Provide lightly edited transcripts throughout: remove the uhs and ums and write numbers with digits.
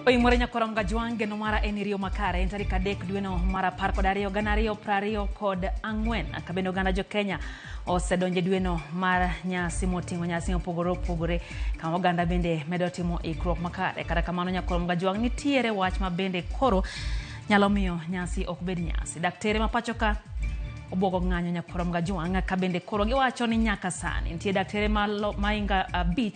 Oimore nyakwar Mgajwang' geno mara en iriyo makare en tarik 3 dweno mar 12 2024 kabende oganda jo Kenya osedonjo e dweno mar nyasi moting'o nyasi mopogore opogore kama oganda bende medo timo ikruok makare. Kata kamano nyakwar Mgajwang' nitiere wach ma bende koro nyalo miyo nyasi ok bed nyasi. Daktere ma pacho ka obwogo ng'anyo nyakwar Mgajwang' ka bende koro giwacho ni nyaka sani nitie daktere mainga 5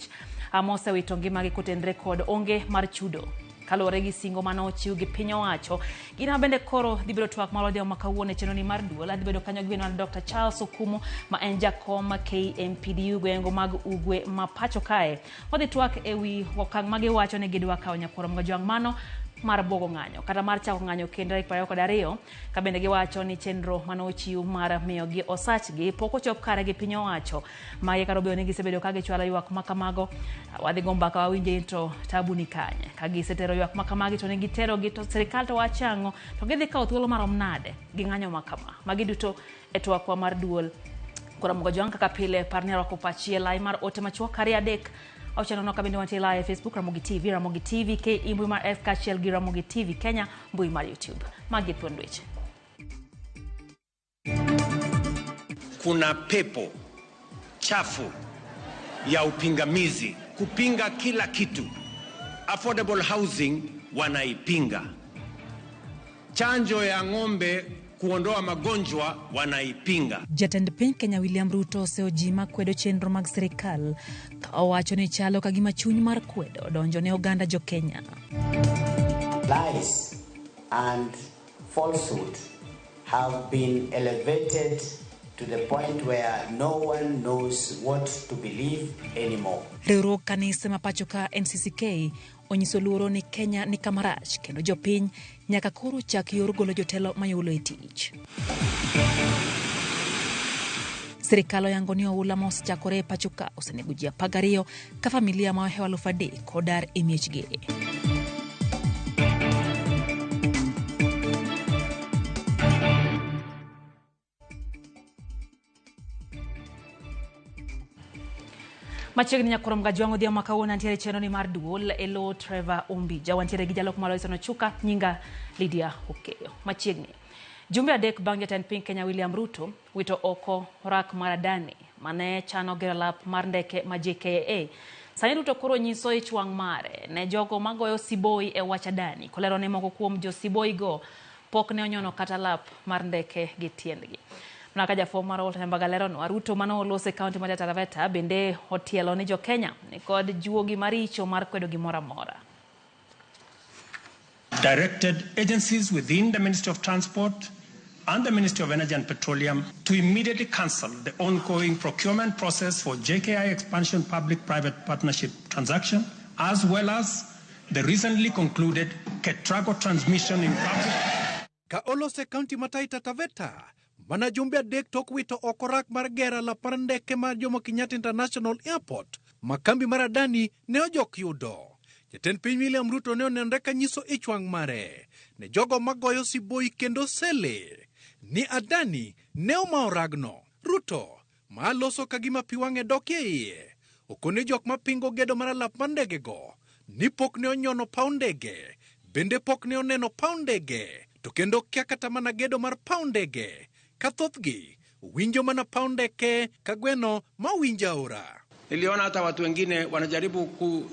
mosewito ngimagi kotenre kod onge mar chudo kaluwore gi singo mane ochiw gi piny owacho. Gino bende koro dhi bedo twak mar odhiambo ma kawuono e chenro ni mar duol. Adhi bedo kanyo gi minwa Dr. Charles Okumu ma en jakom KMPDU gwenge mag Ugwe ma pacho kae. Wadhi twak e wi okang' ma giwacho ni gidwa kawo nyakwar Mgajwang' mano mar bwogo ng'anyo kata mar chako ng'anyo kendo tarik 22 ka bende giwacho ni chenro mane ochiw mar miyogi osachgi pok ochop kare gi piny owacho. Magi kata obedo ni gisebedo ka gichwalo ywak ma kamago, wadhi go mbaka wawinje to tabu ni kanye. Ka gisetero ywak ma kamagi to ne giterogi to sirikal to wacho ang'o, to gidhi kawo thuolo marom nade gi ng'anyo ma kama. Magi duto e twakwa mar duol. Koro Mgajwang' kaka pile par ni arwako pachi e lai mar ote machuok 2 3 6 0 ka bende wantie live e Facebook Ramogi TV, Ramogi TV KE mbui mar X kaachiel gi Ramogi TV Kenya mbui mar YouTube. Magi thuond weche. Kuna pepo chafu ya upingamizi kupinga kila kitu. Affordable housing wanaipinga, chanjo ya ng'ombe kuondoa magonjwa wanaipinga. Jatend piny Kenya William Ruto oseoji makwedo chenro mag sirikal ka owacho ni chalo ka gima chuny mar kwedo donjo ne oganda jo Kenya. Lies and falsehood have been elevated to the point where no one knows what to believe anymore. Riwruog kanise ma pacho ka NCCK onyiso luoro ni Kenya ni kama rach kendo jopiny nyaka koro chak yor golo jotelo mayulo e tich. Sirikal oyango ni oula ma osechakore e pacho ka osenego ji 12 ka familia ma ohewo 3,000 odar e miechgi. Machiegni nyakwar Mgajwang' odhiambo ma kawuono antiere chenro ni mar duol e lo Trevor Ombija. Wantiere gi jalok mar Loison Ochuka, nyinga Lydia Okeyo. Machiegni. Jumbe 3 bang' jatend piny Kenya William Ruto wito oko rak mar Adani mane chano gero lap mar ndeke ma JKIA. Sani Ruto koro nyiso ich wang' mare ne jogo magoyo siboi e wach Adani kolero ni moko kuom jo siboi go pok ne onyono kata lap mar ndeke gi tiendgi. Mana ka jafwambo mar Walter Nyambaga leronwa, Ruto mane oloso e kaunti mar Taita Taveta bende otielo ni jo Kenya ni kod juogi maricho mar kwedo gimoro amora. Directed agencies within the Ministry of Transport and the Ministry of Energy and Petroleum to immediately cancel the ongoing procurement process for JKI expansion public-private partnership transaction, as well as the recently concluded Ketraco transmission in public. Ka olose kaunti ma Taita Taveta, mana jumbe 3 tok wito oko rak mar gero lap mar ndeke mar Jomo Kenyatta International Airport ma kambi mar Adani ne ojok yudo. Jatend piny William Ruto ne onenore ka nyiso ich wang' mare ne jogo magoyo siboi kendo sele ni Adani ne omawo ragno. Ruto ma loso ka gima pi wang'e dokie iye okone jok mapingo gedo mar alap mar ndege go ni pok ne onyono paw ndege, bende pok ne oneno paw ndege, to kendo kia kata mana gedo mar paw ndege, ka thothgi winjo mana paw ndeke ka gweno ma winjo aora. Niliona hata watu wengine wanajaribu ku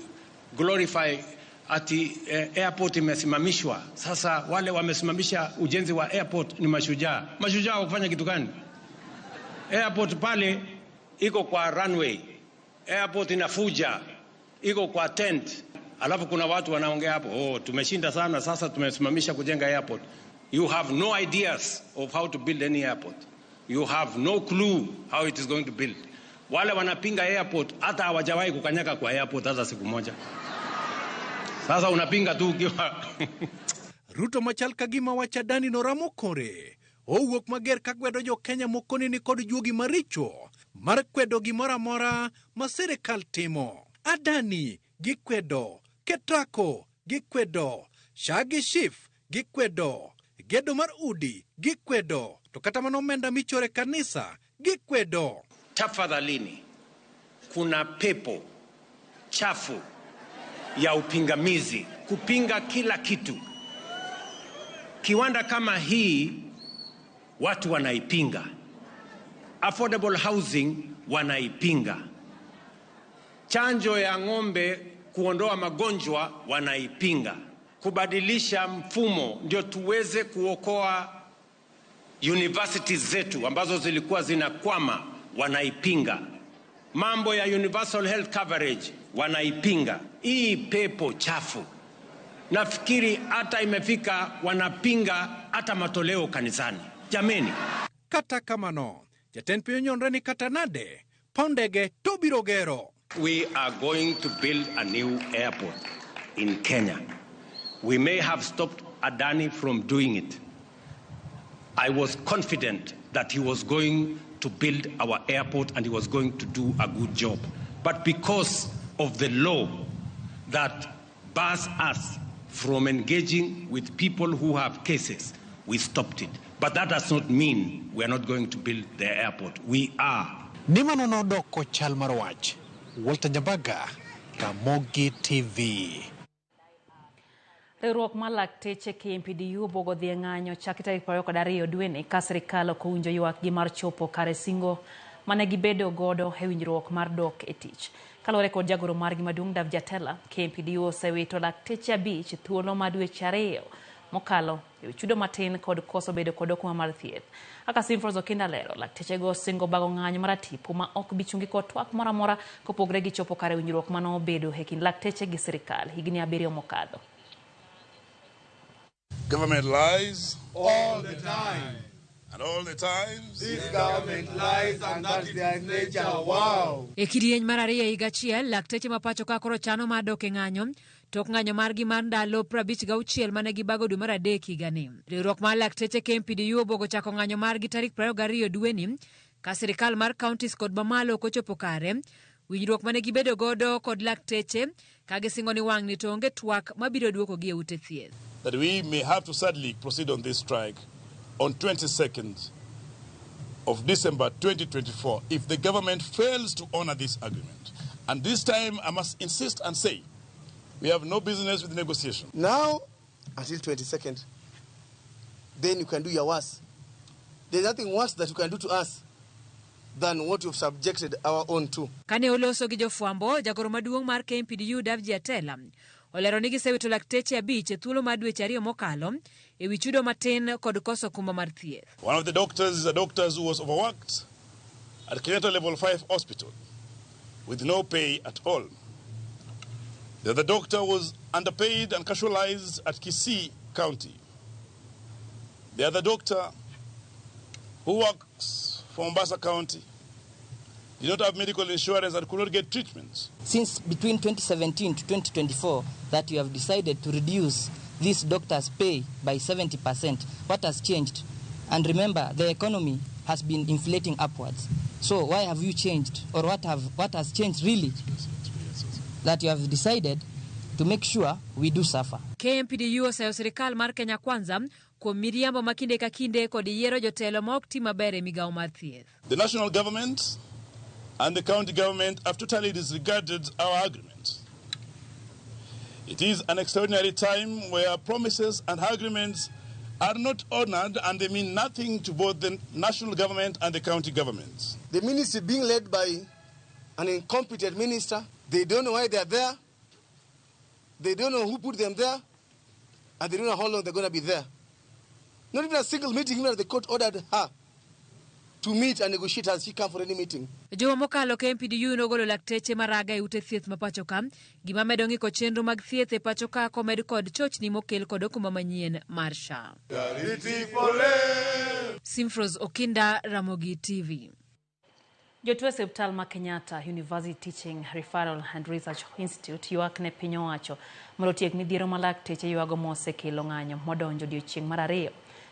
glorify ati airport imesimamishwa. Sasa wale wamesimamisha ujenzi wa airport ni mashujaa. Mashujaa wa kufanya kitu gani? Airport pale iko kwa runway. Airport inafuja, iko kwa tent. Alafu kuna watu wanaongea hapo, oh, tumeshinda sana, sasa tumesimamisha kujenga airport. You have no ideas of how to build any airport. You have no clue how it is going to build. Wale wanapinga airport hata hawajawahi kukanyaga kwa airport hata siku moja. Sasa unapinga tu ukiwa Ruto machal ka gima wach Adani noramo kore. Owuok mager ka kwedo jo Kenya moko ni nikod juogi maricho mar kwedo gimoro amora ma sirikal timo. Adani gikwedo, Ketraco gikwedo, SHA gi SHIF gikwedo, gedo mar udi gikwedo, to kata mana omenda michoro e kanisa gikwedo. Tafadhalini, kuna pepo chafu ya upingamizi kupinga kila kitu. Kiwanda kama hii watu wanaipinga, affordable housing wanaipinga, chanjo ya ng'ombe kuondoa magonjwa wanaipinga, kubadilisha mfumo ndio tuweze kuokoa universities zetu ambazo zilikuwa zinakwama wanaipinga, mambo ya universal health coverage wanaipinga. Hii pepo chafu nafikiri hata imefika wanapinga hata matoleo kanisani. Jameni, Kata kamano, jatend piny onyonre ni kata nade, paw ndege to biro gero. We are going to build a new airport in Kenya. We may have stopped Adani from doing it. I was confident that he was going to build our airport and he was going to do a good job. But because of the law that bars us from engaging with people who have cases, we stopped it. But that does not mean we are not going to build the airport. We are. Ni mano nodoko chal mar wach. Walter Nyambaga, Ramogi TV. Riwruok mar lakteche KMPDU obuogo dhi e ng'anyo chakre tarik 22 dweni ka sirikal ok owinjo ywakgi mar chopo kare singo mane gibedo godo e winjruok mar dok e tich. Kaluwore kod jagoro margi maduong' Davji Atellah, KMPDU osewito lakteche 5 thuolo mar dweche 2 mokalo e chudo matin kod koso bedo kod okumba mar thieth. Kaka Simfros Okinda lero, laktechego osingo bago ng'anyo maratipo ma ok bi chungi kod twak moro amora kopogre gi chopo kare winjruok manobedo e kind lakteche gi sirikal higni 7 mokadho. Government lies all the time. And all the times. This government lies and that's their nature. Wow. E kidieny mar 2 higa achiel, lakteche ma pacho ka koro chano mar dok e ng'anyo tok ng'anyo margi mar ndalo 56 mane gibago dwe mar 3 higani. Riwruok mar lakteche KMPDU obuogo chako ng'anyo margi tarik 22 dweni ka sirikal mar counties kod mamalo ok ochopo kare winjruok mane gibedo godo kod lakteche ka gisingo ni wang'ni to onge twak mabiro duokogi e ute thieth. That we may have to sadly proceed on this strike on 22nd of December 2024 if the government fails to honor this agreement. And this time I must insist and say we have no business with negotiation. Now, until 22nd, then you can do your worst. There's nothing worse that you can do to us than what you've subjected our own to. Kane oloso gi jofwambo, jagoro maduong' mar KMPDU Davji Atellah olero ni gisewito lakteche 5 e thuolo mar dweche 2 mokalo e wi chudo matin kod koso okumba mar thieth. One of the doctors is a doctor who was overworked at Kenyatta Level 5 Hospital with no pay at all. The other doctor was underpaid and casualized at Kisii County. The other doctor, who works for Mombasa County, did not have medical insurance and could not get treatment. Since between 2017 to 2024, that you have decided to reduce this doctor's pay by 70%, what has changed? And remember, the economy has been inflating upwards. So why have you changed, or what has changed really, that you have decided to make sure we do suffer? KMPDU osayo sirikal mar Kenya Kwanza kuom miriambo ma kinde ka kinde kod yiero jotelo ma ok ti maber e migawo mar thieth. The national government and the county government have totally disregarded our agreement. It is an extraordinary time where promises and agreements are not honored and they mean nothing to both the national government and the county governments. The ministry being led by an incompetent minister, they don't know why they are there, they don't know who put them there, and they don't know how long they're going to be there. Not even a single meeting, even if the court ordered her to meet and negotiate, has she come for any meeting. Juma mokalo KMPDU nogolo lakteche maraga e ute thieth ma pacho ka, gima medo ng'iko chenro mag thieth e pacho ka komed kod chochni mokel kod okumba manyien mar SHA. Simfros Okinda, Ramogi TV. Jotuo e osiptal ma Kenyatta University Teaching Referral and Research Institute ywak ne piny owacho mondo otiek midhiero ma lakteche ywago mosekelo ng'anyo modonjo odiochieng' mar 2.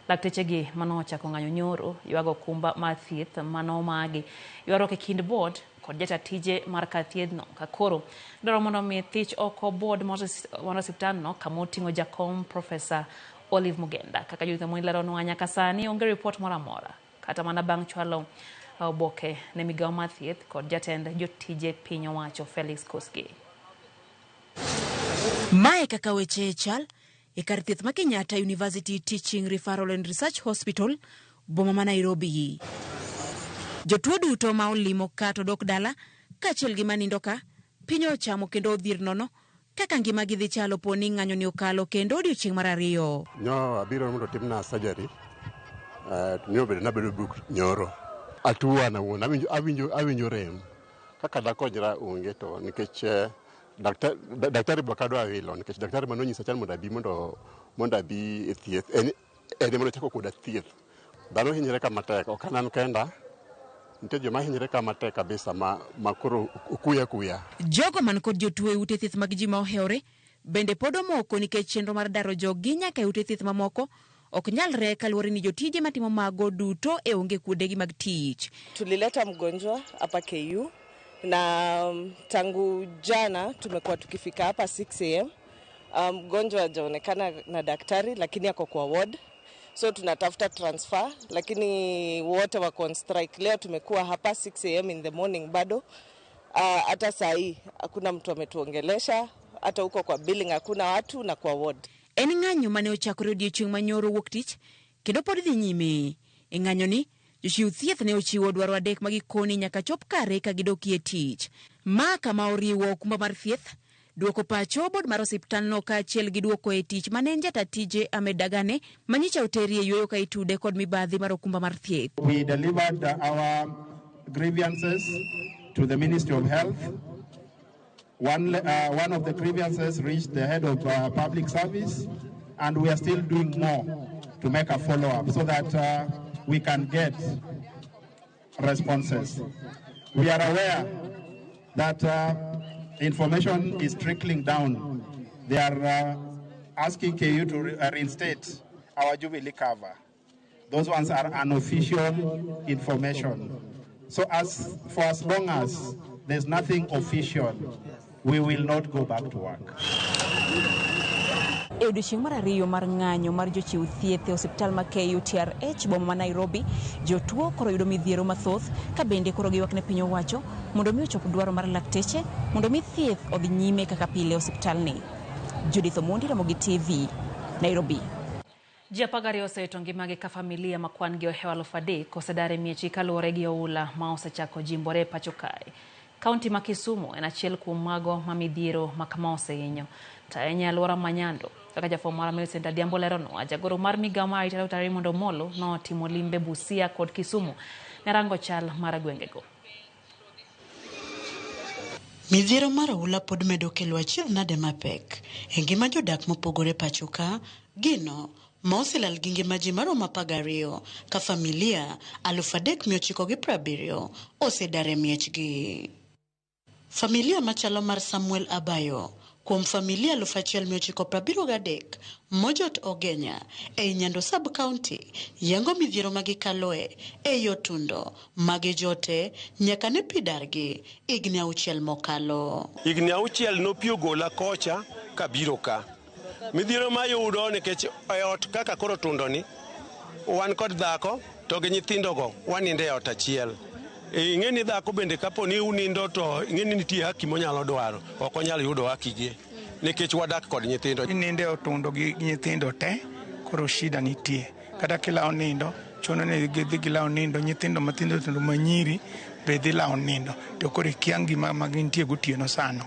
Laktechegi manochako ng'anyo nyoro ywago okumba mar thieth manomagi, ywaruok e kind board kod jata tije mar kar thiethno ka koro dwaro mondo mi thich oko board mar osiptalno kama oting'o jakom Professor Olive Mugenda. Kaka Judith Amondi leronwa, nyaka sani onge ripot moro amora kata mana bang' chwalo oboke ne migawo mar thieth kod jatend jotije piny owacho Felix Koskei. Mae kaka weche chal e kar thieth ma Kenyatta University Teaching Referral and Research Hospital, boma ma Nairobi. Jotuo duto ma olimo ka to dok dala kaachiel gi manindo ka piny ochamo kendo odhier nono kaka ngimagi dhi chalo po ni ng'anyo ni okalo kendo odiochieng' mar ariyo. Nyo abiro mondo otimna surgery. Ne obedo nabedo booked nyoro. Atuo an awuon, awinjo rem. Kaka dakonyra onge to nikech daktari be ok adwa wilo nikech daktari manonyisa chon mondo abi mondo abi e thieth en ema nochako koda thieth. Dhano hinyre ka matek, ok an kenda. Nitie joma hinyre ka matek kabisa ma koro okuya kuya. Jogo man kod jotuo e ute thieth mag ji ma ohewore bende pod omoko nikech chenro mar daro joggi nyaka e ute thieth mamoko ok nyalre kaluwore ni jotije matimo mago duto e onge kuondegi mag tich. Tulileta mgonjwa hapa KU na tangu jana tumekuwa tukifika hapa 6 am. Mgonjwa hajaonekana na daktari lakini ako kwa ward, so tunatafuta transfer lakini wote wako on strike. Leo tumekuwa hapa 6 am in the morning bado hata saa hii hakuna mtu ametuongelesha, hata huko kwa billing hakuna watu na kwa ward. En ng'anyo mane ochakore odiochieng' manyoro wuok tich kendo pod dhi nyime. E ng'anyo ni jochiw thieth ne ochiwo dwaro adek ma gikoni nyaka chop kare ka gidokie tich. Ma kama oriwo okumba mar thieth, duoko pacho board mar osiptalno kaachiel gi duoko e tich mane en jata tije Ahmed Dagane manyicha oteri e yueyo ka itude kod mibadhi mar okumba mar thieth. We delivered our grievances to the Ministry of Health. One of the grievances reached the head of public service, and we are still doing more to make a follow-up so that we can get responses. We are aware that information is trickling down. They are asking KU to reinstate our Jubilee cover. Those ones are unofficial information. So for as long as there's nothing official, we will not go back to work. E odiochieng' mar ariyo mar ng'anyo mar jochiw thieth e osiptal ma KUTRH boma ma Nairobi, jotuo koro yudo midhiero mathoth ka bende koro giywak ne piny owacho mondo mi ochop dwaro mar lakteche mondo mi thieth odhi nyime kaka pile e osiptalni. Judith Omondi, Ramogi TV, Nairobi. Ji 12 osewito ngimagi ka familia ma kwan gi ohewo 3,000 osedar e miechgi kaluwore gi oula ma osechako jimbore e pacho kae. Kaunti ma Kisumu en achiel kuom mago ma midhiero ma kama osehinyo. To ahinya e alwora ma Nyando. Kaka jafwambo marwa Millicent Adhiambo leronwa, jagoro mar migao mar arita Dr. Raymond Omolo notimo limbe Busia kod Kisumu ne rango chal mar gwengego. Midhiero mar oula pod medo kelo achiedh nade mapek e ngima jodak mopogore pacho ka, gino ma oselal gi ngima ji maromo 12 ka familia 3,970 osedar e miechgi. Familia machalo mar Samuel Abayo kuom familia 1,973 mojot Ogenya ei Nyando sub county yango midhiero magikaloe ei otundo magijote nyaka ne pi dargi higni 6 mokalo. Higni 6 no pi ogola kocha kabiro ka. Midhiero mayudo nikech e ot kaka koro tundoni, wan kod dhako to gi nyithindogo wanindo e ot achiel. Ing'e ni dhako bende kapo ni unindo to ing'e ni nitie haki monyalo dwaro, ok onyal yudo haki gi nikech wadak kod nyithindo. Inindo e otundo gi nyithindo te, koro shida nitie. Kata kilawo nindo, chuno ni gidhi gilawo nindo, nyithindo mathindo tindo manyiri be dhi lawo nindo. To koro ikia ngima ma gintie gotieno sano.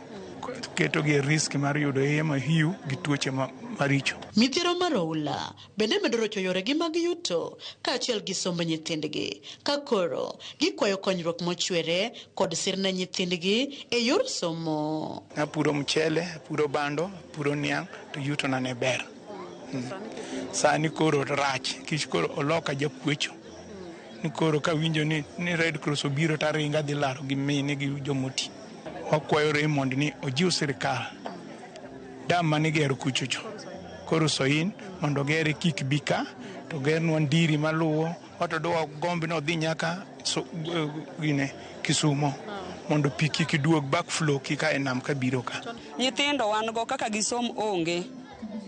Ketogi e risk mar yudo iye mahiu gi tuoche maricho. Midhiero mar oula bende medo rocho yoregi mag yuto kaachiel gi somb nyithindgi ka koro gikwayo konyruok mochwere kod sir ne nyithindgi e yor somo. Apuro mchele, apuro bando, apuro niang' to yutona ne ber. Sani koro rach, kich koro oloka jakwecho. Ni koro kawinjo ni Red Cross obiro taringo adhi laro gi mine gi jomoti. Wakwayo Raymond ni ojiw sirikal dam manigero kuchocho koro Soin mondo ogere kik bi ka to gernwa ndiri maluwo wato dwagomb ni odhi nyaka gine Kisumo mondo pi kik duog backflow kik a e nam kabiro ka. Nyithindo wan go kaka gisom onge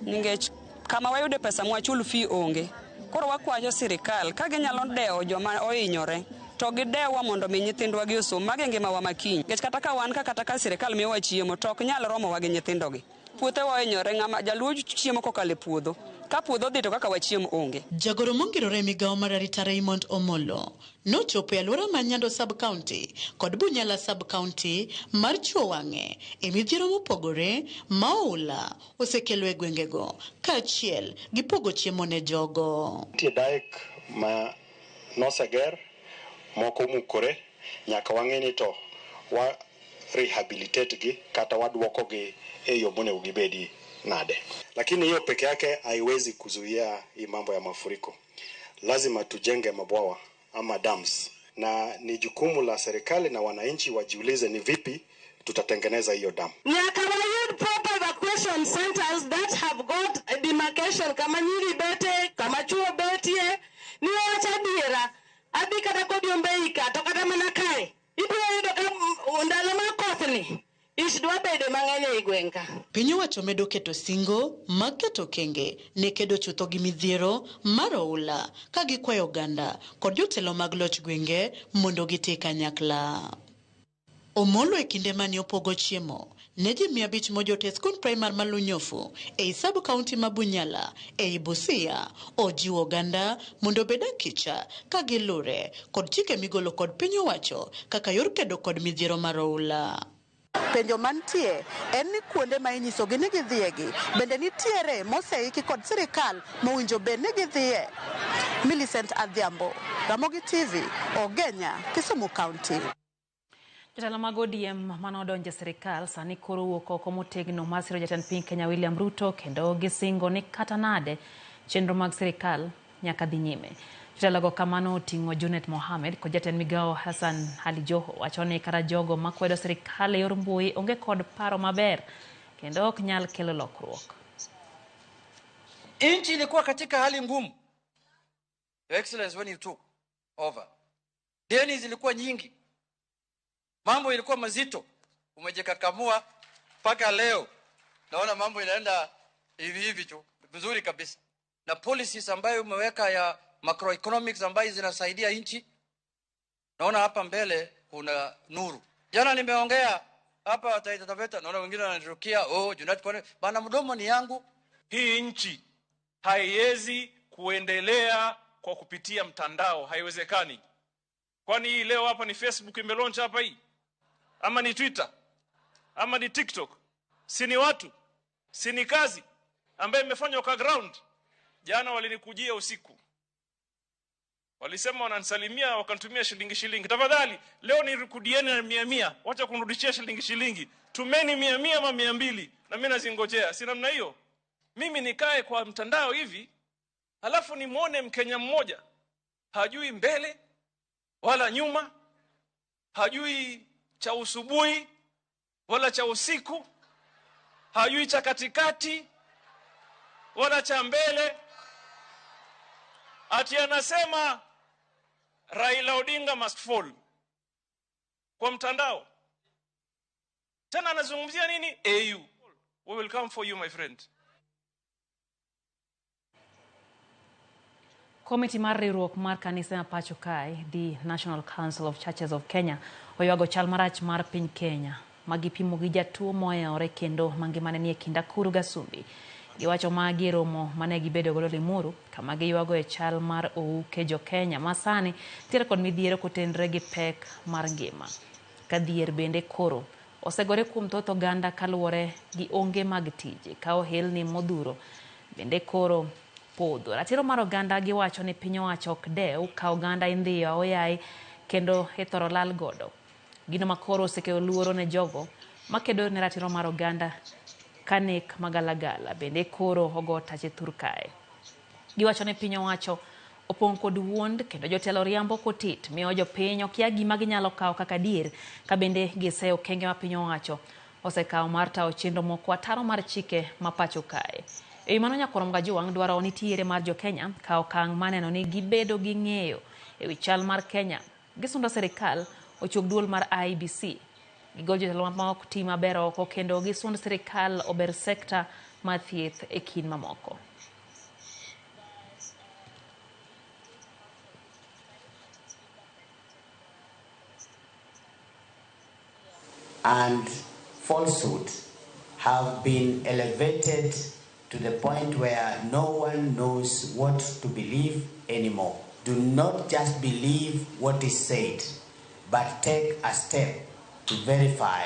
nikech kama wayude pesa mwachul fee onge. Koro wakwayo sirikal ka ginyalo dewo joma ohinyore to gidewwa mondo mi nyithindwa gi osom. Mago e ngimawa ma kiny. Nikech kata ka wan ka kata ka sirikal miyowa chiemo to ok nyal romowa gi nyithindogi. Puothewa ohinyore, ng'ama jaluo chiemo kokalo e puodho. Ka puodho odhi to kaka wachiem onge. Jagoro mongirore e migawo mar arita Raymond Omolo nochopo e alwora ma Nyando Sub-County kod Bunyala Sub-County mar chiwo wang'e e midhiero mopogore ma oula osekelo e gwengego kaachiel gi pogo chiemo ne jogo. Nitie dike ma noseger, moko omukore, nyaka wang'e ni to wa rehabilitate gi kata waduoko gi e yo monego gibedi nade. Lakini hiyo peke yake haiwezi kuzuia hii mambo ya mafuriko. Lazima tujenge mabwawa ama dams, na ni jukumu la serikali na wananchi wajiulize ni vipi tutatengeneza hiyo dam. Nyaka wayud proper evacuation centers that have got demarcation kama nyiri bete, kama chuo betie, ni wach adiera, adhi kata kod Ombei ka, to kata mana kae, ibiro yudo ka ndalo ma kothni, ich dwa bede mang'eny ei gweng' ka. Piny owacho medo keto singo mag keto okenge ne kedo chutho gi midhiero mar oula ka gikwayo oganda kod jotelo mag loch gwenge mondo giti kanyakla. Omolo e kinde mane opogo chiemo ne ji 500 mojot e skund primar ma Lunyofu ei sub county ma Bunyala ei Busia ojiwo oganda mondo obed akicha ka gilure kod chike migolo kod piny owacho kaka yor kedo kod midhiero mar oula. Penjo mantie en ni kuonde ma inyisogi ni gidhiegi bende nitiere moseiki kod sirikal mowinjo bed ni gidhiye. Millicent Adhiambo, Ramogi TV, Ogenya, Kisumu County. Jotelo mag ODM mane odonjo e sirikal sani koro wuok oko motegno mar siro jatend piny Kenya William Ruto kendo gisingo ni kata nade chenro mag sirikal nyaka dhi nyime. Jotelogo kamano oting'o Junet Mohamed kod jatend migawo Hassan Ali Joho wacho ni kata jogo makwedo sirikal e yor mbui onge kod paro maber kendo ok nyal kelo lokruok. Nchi ilikuwa katika hali ngumu. Your Excellency, when you took over, deni zilikuwa nyingi. Mambo ilikuwa mazito. Umejikakamua mpaka leo. Naona mambo inaenda hivi hivi tu, vizuri kabisa. Na policies ambayo umeweka ya macroeconomics ambayo zinasaidia nchi, naona hapa mbele kuna nuru. Jana nimeongea hapa Taita Taveta, naona wengine wananirukia, oh Junet kwani bana mdomo ni yangu. Hii nchi haiwezi kuendelea kwa kupitia mtandao, haiwezekani. Kwani hii leo hapa ni Facebook imelaunch hapa hii? Ama ni Twitter? Ama ni TikTok? Si ni watu? Si ni kazi ambayo imefanywa kwa ground? Jana walinikujia usiku. Walisema wananisalimia wakanitumia shilingi shilingi. Tafadhali leo nirikudieni na 100. Wacha kunirudishia shilingi shilingi. Tumeni 100 ama 200 na mimi nazingojea. Si namna hiyo. Mimi nikae kwa mtandao hivi halafu nimuone Mkenya mmoja hajui mbele wala nyuma, hajui cha usubuhi wala cha usiku, hajui cha katikati wala cha mbele, ati anasema Raila Odinga must fall kwa mtandao. Tena anazungumzia nini? AU. We will come for you, my friend. Komiti mar riwruok mar kanisa ma pacho kae, the National Council of Churches of Kenya, oywago chal marach mar piny Kenya ma gipimo gi jatuo moyawore kendo mangimane nie kind akuru gasumbi. Giwacho magi e romo mane gibedo godo Limuru, kama giywago e chal mar ouke jo Kenya ma sani nitiere kod midhiero kotenore gi pek mar ngima. Ka dhier bende koro osegore kuom thoth oganda kaluwore gi onge mag tije ka ohelni modhuro bende koro podho. Ratiro mar oganda giwacho ni piny owacho ok dew ka oganda indhiyo aoyaye kendo ithoro lal godo. Gino makoro osekelo luoro ne jogo makedo ne ratiro mar oganda kanek magalagala bende koro ogo tache thur kae. Giwacho ni piny owacho opong' kod wuond kendo jotelo riambo kotit miyo jopiny okia gima ginyalo kawo kaka adier ka bende giseyo okenge ma piny owacho osekawo mar tawo chenro moko ataro mar chike ma pacho kae. E mano Nyakurom Gajuang' dwaro nitiere mar jo Kenya ka okang' maneno ni gibedo gi ng'eyo ewi chal mar Kenya. Gisundo sirikal ochuog duol mar IEBC. Gigol jotelo ma ok ti maber oko kendo gisund sirikal ober sekta mar thieth e kind mamoko. And falsehood have been elevated to the point where no one knows what to believe anymore. Do not just believe what is said, but take a step to verify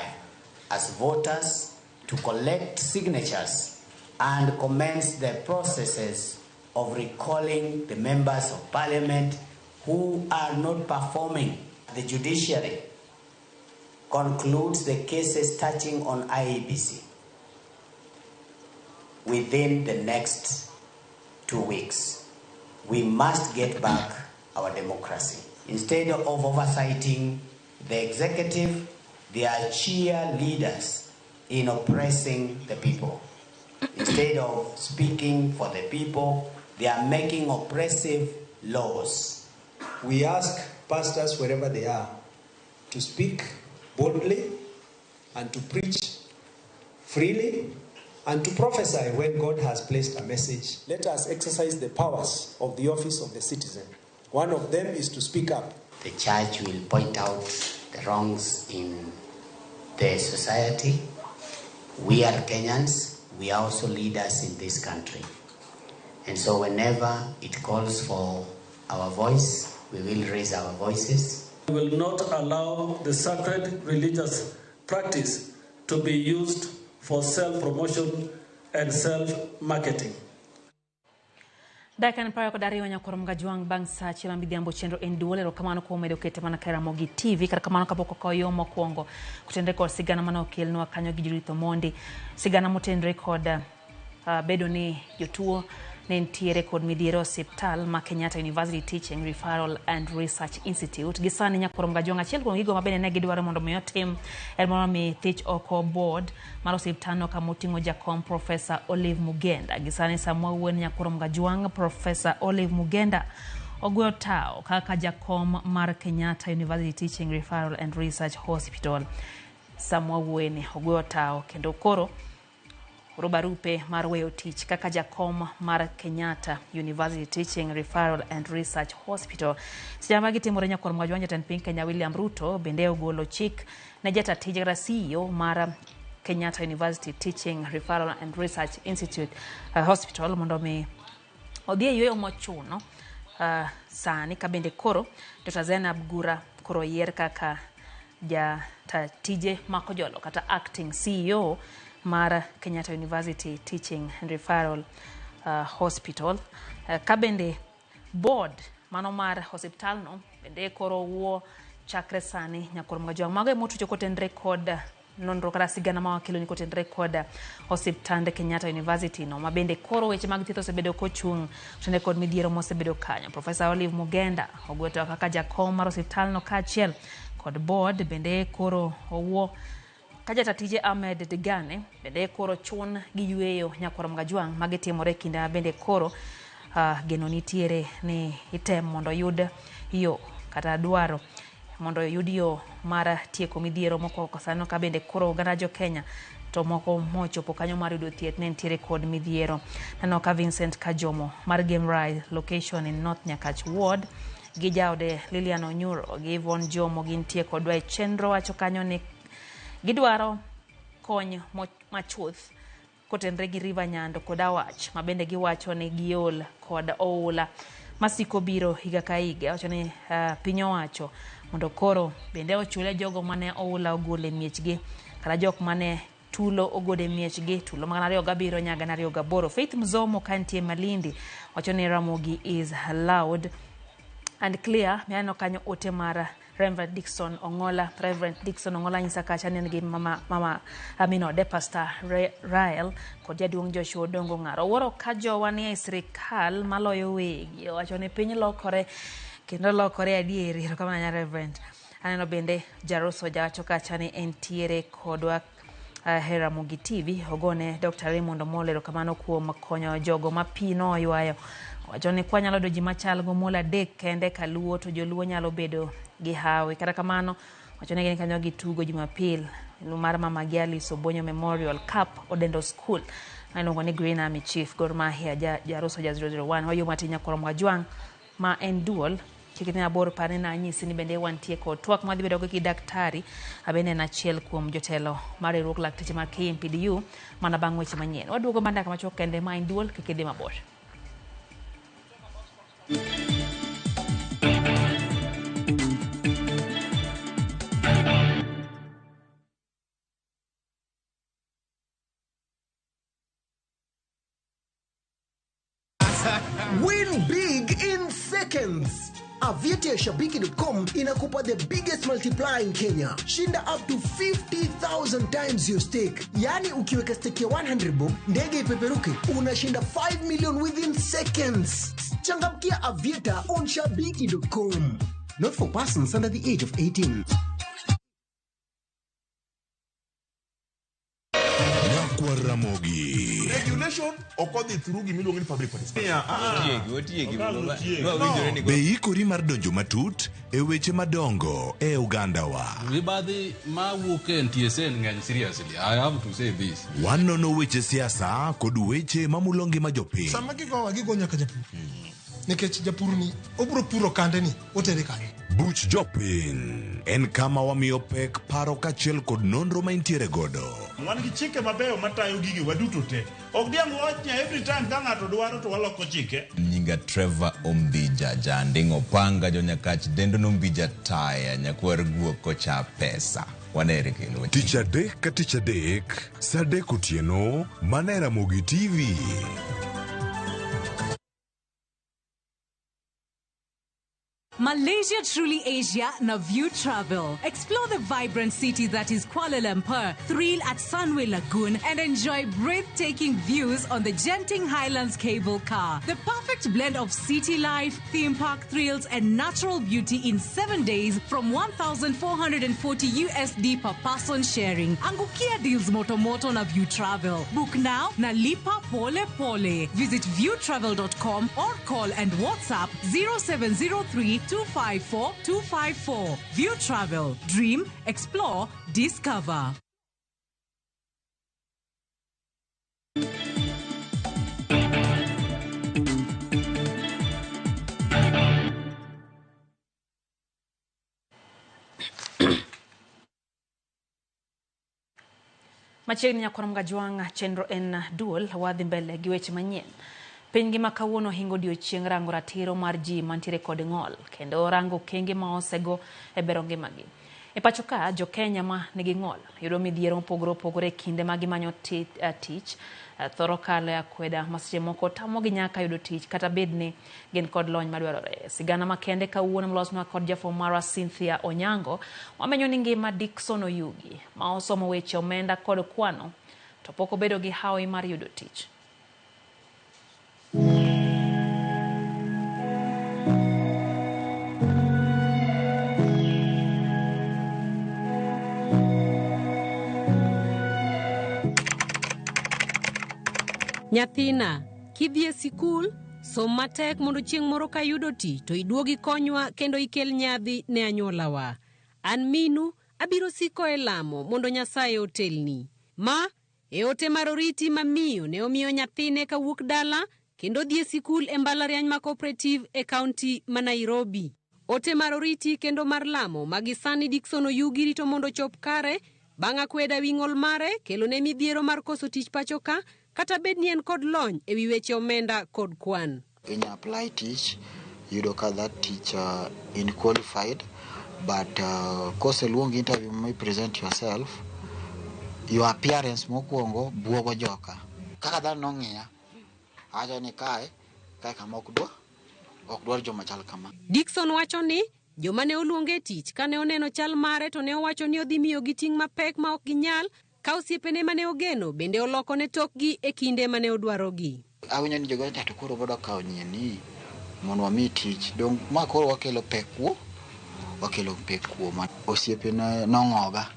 as voters, to collect signatures and commence the processes of recalling the members of parliament who are not performing. The judiciary concludes the cases touching on IEBC within the next 2 weeks. We must get back our democracy. Instead of oversighting the executive, they are cheerleaders in oppressing the people. Instead of speaking for the people, they are making oppressive laws. We ask pastors wherever they are to speak boldly and to preach freely and to prophesy when God has placed a message. Let us exercise the powers of the office of the citizen. One of them is to speak up. The church will point out the wrongs in the society. We are Kenyans. We are also leaders in this country. And so whenever it calls for our voice, we will raise our voices. We will not allow the sacred religious practice to be used for self-promotion and self-marketing. Dakika 22 nyakoro Mgajwang' bang' sa achiel ma midhiambo chenro en duol. Erokamano kuom medo kete mana ka Ramogi TV. Kata kamano kapok okawo yo mokwongo kotenre kod sigana mane okelnwa kanyo gi Judith Omondi, sigana motenre kod bedo ni jotuo ne nitiere kod midhiero e osiptal ma Kenyatta University Teaching Referral and Research Institute. Gi sani nyakoro Mgajwang' achiel kuom gigo mabende ne gidwaro mondo mi otim en mondo mi thich oko board mar osiptalno kama oting'o jakom Professor Olive Mugenda. Gi sani sama wawuoyo nyakoro Mgajwang', Professor Olive Mugenda ogweyo tao kaka jakom mar Kenyatta University Teaching Referral and Research Hospital. Sama wawuoyo ni ogweyo tao kendo koro oro barupe mar weyo tich kaka jakom mar Kenyatta University Teaching Referral and Research Hospital. Seche ma gitimore nyakwar Mgajwang' jatend piny Kenya William Ruto bende ogolo chik ne jata tije kata CEO mar Kenyatta University Teaching Referral and Research Institute Hospital mondo mi odhi e yueyo mochuno sani ka bende koro Dr. Zainab Gura koro oyier kaka jata tije makojolo kata acting CEO mar Kenyatta University Teaching and Referral Hospital. Ka bende board mano mar osiptalno bende koro wuo chakre sani nyakwar Mgajwang'. Mago emotucho kotenre kod nonro kata sigana ma wakelo ni kotenre kod osiptand Kenyatta University no ma bende koro weche mag thieth osebedo kochung' kotenre kod midhiero mosebedo kanyo. Professor Olive Mugenda ogweto kaka jakom mar osiptalno kaachiel kod board bende koro owuo ka jata tije Ahmed Degane bende koro chun gi yueyo nyakwar Mgajwang' magitimore kinde ma bende koro geno nitiere ni item mondo oyud yo kata dwaro mondo oyud yo mar tieko midhiero mokwako sano ka bende koro oganda jo Kenya to moko mochopo kanyo mar yudo thieth ne nitiere kod midhiero. Neno ka Vincent Kajomo mar Game Ride location in North Nyakach Ward gi jaode Lilian Onyuro gi Yvonne Jomo gintie kodwa e chenro wacho kanyo ni gidwaro kony machuth kotenre gi River Nyando kod Awach ma bende giwacho ni giol kod oula masiko biro higa ka higa. Wacho ni piny owacho mondo koro bende ochule jogo mane oula ogolo e miechgi kata jok mane tulo ogolo e miechgi tulo ma 2007 nyaka 2008. Faith Mzomo kantie Malindi wacho ni Ramogi is loud and clear. Mianeno kanyo ote mar Reverend Dickson Ongola. Reverend Dickson Ongola nyisa kacha ni en gi mama minode Pastor Rael kod jaduong' Joshua Odongo Ng'aro. Owuoro ka jowa nie sirikal maloyo wegi. Owacho ni piny lokore kendo lokore adieri. Erokamano ahinya Reverend. Aneno bende Jaroso jawacho kacha ni entiere kodwa Ramogi TV. Ogone Dr. Raymond Omolo erokamano kuom konyo jogo ma pi noywayo. Owacho ni kwanyalo yudo ji machal gomolo 3 kende kaluo to joluo nyalo bedo gi hawi. Kata kamano wacho ni gin kanyo gitugo Jumapil mar Mama gi Alice Obonyo Memorial Cup Odendo School iluongo ni Green Army Chief Gor Mahia Jaroso ja 001. Wayo matin nyakwar Mgajwang' ma en duol Kik idhi mabor, par ni nanyisi ni bende wantie kod twak mwadhi bedogo gi daktari abende en achiel kuom jotelo mar riwruog lakteche mar KMPDU mana bang' weche manyien. Waduogo mana dakika machuok kende, ma en duol, kik idhi mabor. Win big in seconds. Aviator Shabiki.com inakupa the biggest multiplier in Kenya. Shinda up to 50,000 times your stake. Yaani ukiweka stake ya 100 bob, ndege ipeperuke, unashinda 5 million within seconds. Changamkia Aviator on Shabiki.com. Not for persons under the age of 18. Nyakwar Ramogi. Regulation ok odhi through gimiluongo ni public participation. Otiegi, No. Be ikori mar donjo matut e weche madongo e ogandawa? Mibadhi mawuok e NTSA ng'eny seriously. I have to say this. Wanono weche siasa kod weche mamulo ngima jopiny. Sama gigowa gigo nyaka japur nikech japur ni obiro puro kande ni otere kanye. Buch jopiny en kama wamiyo pek paro kaachiel kod nonro ma intiere godo. Wan gi chike mabeyo matayo gigi waduto te. Ok diang' wawach ni every time ka ng'ato dwaro to waloko chike. Nyinga Trevor Ombija Janding' Opanga Jonyakach dendo nombija taya nyakwar guok kocha pesa. Wanere kendo. Tich adek ka tich adek, saa adek otieno, mana e Ramogi TV. Malaysia Truly Asia na View Travel. Explore the vibrant city that is Kuala Lumpur, thrill at Sunway Lagoon, and enjoy breathtaking views on the Genting Highlands cable car. The perfect blend of city life, theme park thrills, and natural beauty in 7 days from 1,440 USD per person sharing. Angukia deals moto moto na View Travel. Book now na lipa pole pole. Visit viewtravel.com or call and WhatsApp 0703 254 254. View Travel. Dream, explore, discover. Machiegni nyakwar Mgajwang' chenro en duol wadhi mbele gi weche manyien. Piny ngima kawuono hingo odiochieng' rango ratiro mar ji mantiere kod ng'ol kendo rango okenge ma osego e bero ngimagi. E pacho ka, jo-Kenya ma nigi ng'ol yudo midhiero mopogore opogore e kinde ma gimanyo tich, thoro kalo e akweda ma seche moko tamogi nyaka yudo tich kata bed ni gin kod lony madwarore. Sigana makende kawuono molosnwa kod jafwambo marwa Cynthia Onyango wamenyo ni ngima Dickson Oyugi ma osomo weche omenda kod kwano to pok obedo gi hawi mar yudo tich. Nyathina, kidhi e sikul, som matek mondo chieng' moro ka iyudo tich to iduog ikonywa kendo ikel nyadhi ne anyuolawa. An minu, abiro siko e lamo mondo Nyasaye otelni. Ma e ote mar oriti ma miyo ne omiyo nyathine kawuok dala kendo dhi e sikul e mbalariany ma Cooperative e kaunti ma Nairobi. Ote mar oriti kendo mar lamo ma gisani Dickson Oyugi rito mondo ochop kare bang' akweda wi ng'ol mare kelo ne midhiero mar koso tich pacho ka kata bed ni en kod lony e wi weche omenda kod kwan. Inya apply tich, yudo ka that teacher in qualified, but koseluongi interview ma present yourself, your appearance mokwongo buogo joka. Kaka dhano nong'iya, awacho ni kae, kae kama ok dwa, ok dwar joma chal kama. Dickson wacho ni joma ne oluonge e tich kane oneno chal mare to ne owacho ni odhi miyogi ting' mapek ma ok ginyal ka osiepene mane ogeno bende olokone tokgi e kinde mane odwarogi. Awinjo ni jogo to koro wadwa kawo nyien ni mondo wami tich. Dong ma koro wakelo pek kuo, wakelo pek kuoma. Osiepena nong'oga.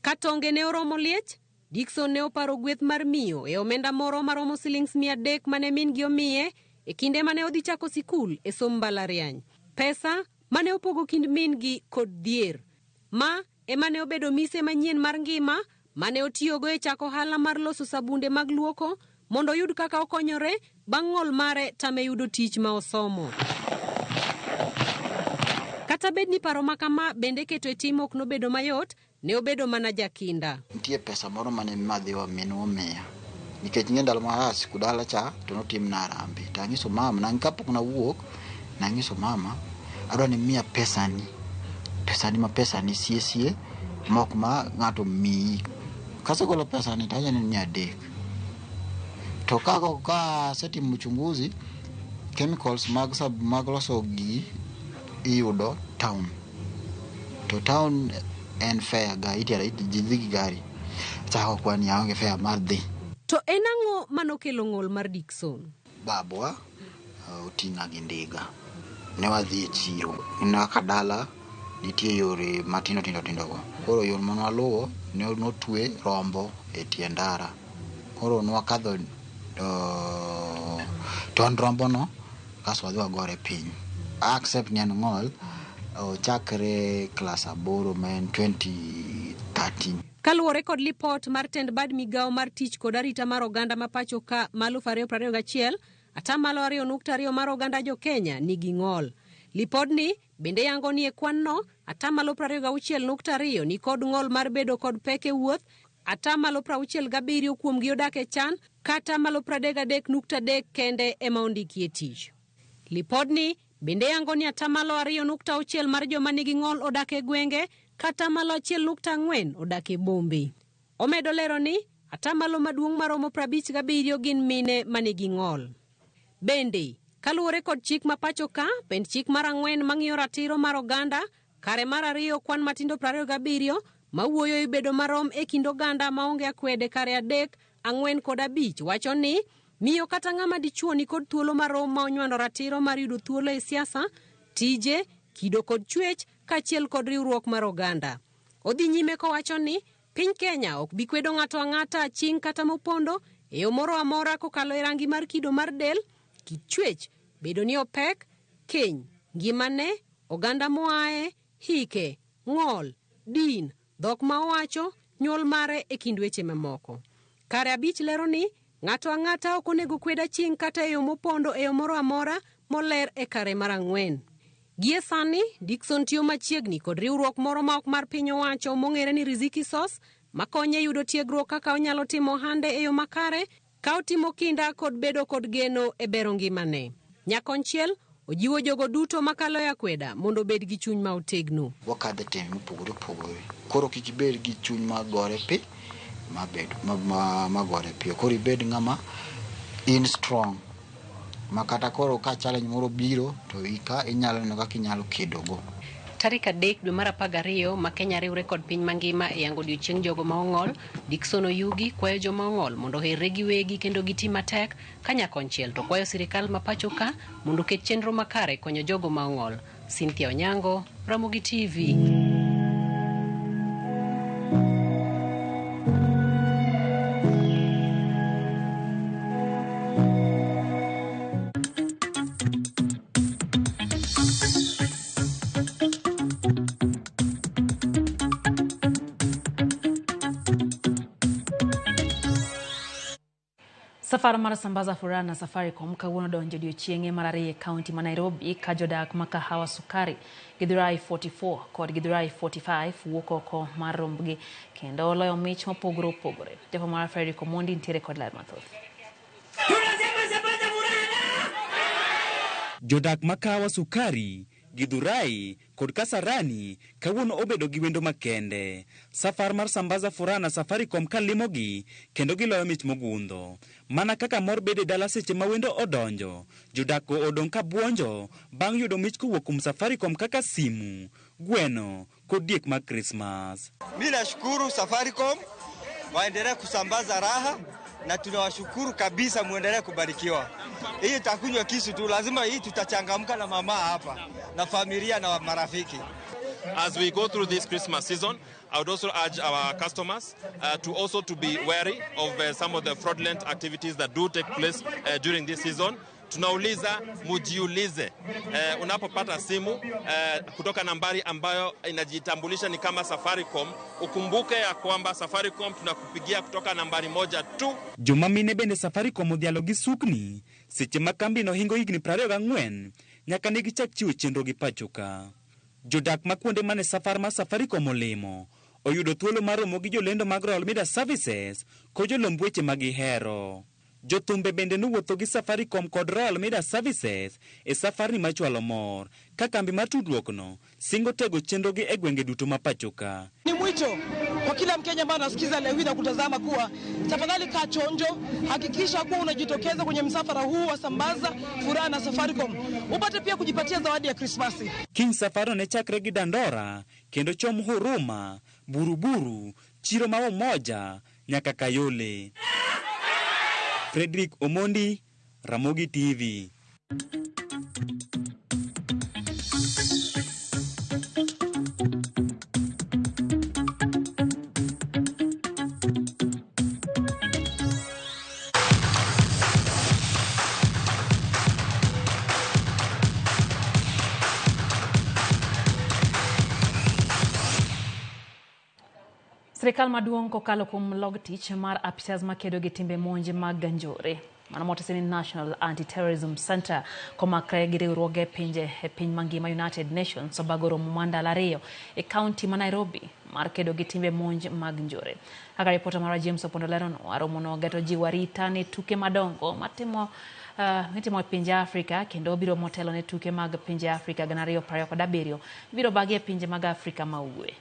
Ka tonge ne oromo liech, Dickson ne oparo gweth mar miyo e omenda moro maromo silings 300 mane min-gi omiye e kinde mane odhi chako sikul e som mbalariany. Pesa mane opogo kind min-gi kod dhier. Ma ema ne obedo mise manyien mar ngima mane otiyogo e chako ohala mar loso sabunde mag luoko mondo oyud kaka okonyore bang' ng'ol mare tame yudo tich ma osomo. Kata bed ni paro ma kama bende keto e tim ok nobedo mayot, ne obedo mana jakinda. Nitie pesa moro mane madhiwa minwa omiya. Nikech ing'e ndalo mar sikul dala cha to notimna harambee. To ang'iso mama, nang' kapok nawuok, nang'iso mama, adwa ni imiya pesani. Pesani ma pesani sie sie, mok ma ng'ato miyi. Kasegolo pesani to awacho ni 300. To ka asetimo uchunguzi, chemicals mag loso gigi iyudo town. To town en fare ga itero ji dhi gi gari. Achako kwani aonge fare mar dhi. To en ang'o manokelo ng'ol mar Dickson? Babwa oting'a gi ndiga. Ne wadhi e chiro. Kaka dala nitie yore matindo tindo tindo go. Koro yo mane waluwo ne notwe rombo e tie ndara. Koro nwakadho tond rombo no kasto wadhi wagore piny. Accept ni an ng'ol ochakre klas 8 ma en 2013. Kaluwore kod lipot mar tend bad migawo mar tich kod arita mar oganda ma pacho ka ma 2021, 2.2% mar oganda jo Kenya nigi ng'ol. Lipodni bende yango ni e kwan no, 26.2% ni kod ng'ol mar bedo kod pek e wuoth, 67% kuomgi odak e chan, kata 33.3% kende ema ondikie tich. Lipodni bende yango ni 2.6% mar joma nigi ng'ol odak e gwenge, kata 1.4% odak e bombe. Omedo lero ni atamalo maduong' maromo 57 gin mine manigi ng'ol. Bende, kaluwore kod chik ma pacho ka, pend chik mar 4 mang'iyo ratiro mar oganda, kare mar 2 kwan matindo 27 mawuoyo e bedo marom e kind oganda maonge akwede kare 3, 4 kod 5 wacho ni miyo kata ng'ama dichuo ni kod thuolo marom ma onywando ratiro mar yudo thuolo e siasa, tije, kido kod chwech kaachiel kod riwruok mar oganda. Odhi nyime kowacho ni piny Kenya ok bi kwedo ng'ato ang'ata aching' kata mopondo e yo moro amora kokalo e rangi mar kido mar del, kit chwech, bedo ni opek, keny, ngimane, oganda moaye, hike, ng'ol, din, dhok ma owacho, nyuol mare e kind weche mamoko. Kare 5 lero ni ng'ato ang'ata ok onego kwed aching' kata e yo mopondo e yo moro amora moler e kare mar 4. Gie sani, Dickson tiyo machiegni kod riwruok moro ma ok mar piny owacho mong'ere ni Riziki Source, makonye yudo tiegruok kaka onyalo timo ohande e yo makare ka otimo kinda kod bedo kod geno e bero ngimane. Nyakonchiel, ojiwo jogo duto makalo e akweda mondo obed gi chuny ma otegno. Wakadhe tembe mopogore opogore. Koro kik ibed gi chuny ma gore pi, ma gore piyo. Koro ibed ng'ama in strong. Ma kata koro ka challenge moro biro to ika inyalo neno kaka inyalo kedogo. Tarik 3 dwe mar 12 ma Kenya riwre kod piny mangima e yango odiochieng' jogo ma ong'ol, Dickson Oyugi kwayo joma ong'ol mondo oherre giwegi kendo giti matek, ka nyakonchiel to kwayo sirikal ma pacho ka mondo oket chenro makare konyo jogo ma ong'ol. Cynthia Onyango, Ramogi TV. Safar mar Sambaza Furaha na Safaricom kawuono donjo odiochieng'e mar 2 e kaunti ma Nairobi ka jodak ma Kahawa Sukari, Githurai 44 kod Githurai 45 wuok oko mar rombgi kendo loyo mich mopogore opogore. Japo mar Frederick Omondi nitiere kod ler mathoth. Jodak ma Kahawa Sukari, Githurai kod Kasarani kawuono obedo gi wendo makende. Safar mar Sambaza Furaha na Safaricom kalimogi kendo giloyo mich mogundho. Mana kaka mor bedo e dala seche ma wendo odonjo, jodak go odong' ka buonjo bang' yudo mich kowuok kuom Safaricom kaka simu, gweno kod diek mag Krismas. Mimi nashukuru Safaricom, waendelee kusambaza raha na tunawashukuru kabisa, muendelee kubarikiwa. Hii itakunywa kisu tu, lazima hii tutachangamka na mama hapa na familia na marafiki. As we go through this Christmas season, I would also urge our customers to also to be wary of some of the fraudulent activities that do take place during this season. Tunauliza mujiulize, unapopata simu kutoka nambari ambayo inajitambulisha ni kama Safaricom, ukumbuke ya kwamba Safaricom tunakupigia kutoka nambari moja tu. Joma mine bende Safaricom odhialo gi sukni seche ma kambi no hingo higni 24 nyaka ne gichak chiwo chenro gi pacho ka. Jodak ma kuonde mane safar mar Safaricom olimo oyudo thuolo mar romo gi jolendo mag Royal Media Services kod jolomb weche ma gihero. Jothumbe bende nowuotho gi Safaricom kod Royal Media Services e safarni mar chwalo mor ka kambi mar tudruokno singo tego chenrogi e gwenge duto ma pachoka. Ni mwito kwa kila Mkenya ambaye anasikiza leo hii na kutazama kuwa tafadhali kaa chonjo, hakikisha kuwa unajitokeza kwenye msafara huu wa Sambaza Furaha na Safaricom, upate pia kujipatia zawadi ya Krismasi. Kiny safarno ne chakre gi Dandora kendo chom Huruma, Buruburu, Chiro ma Umoja nyaka Kayole. Frederick Omondi, Ramogi TV. Sirikal maduong' kokalo kuom log tich mar apisas makedo gi timbe monj mag njore mano motese ni National Anti-Terrorism Center komakre gi riwruoge pinje e piny mangima United Nations obago romo mar ndalo ariyo e kaunti ma Nairobi mar kedo gi timbe monj mag njore. Kaka ripota marwa James Opondo leronwa, romono geto jiwo arita ne tuke madongo matimo mitimo e pinje Afrika kendo biro motelo ne tuke mag pinje Afrika 2027 ibiro bagi e pinje mag Afrika ma ugwe.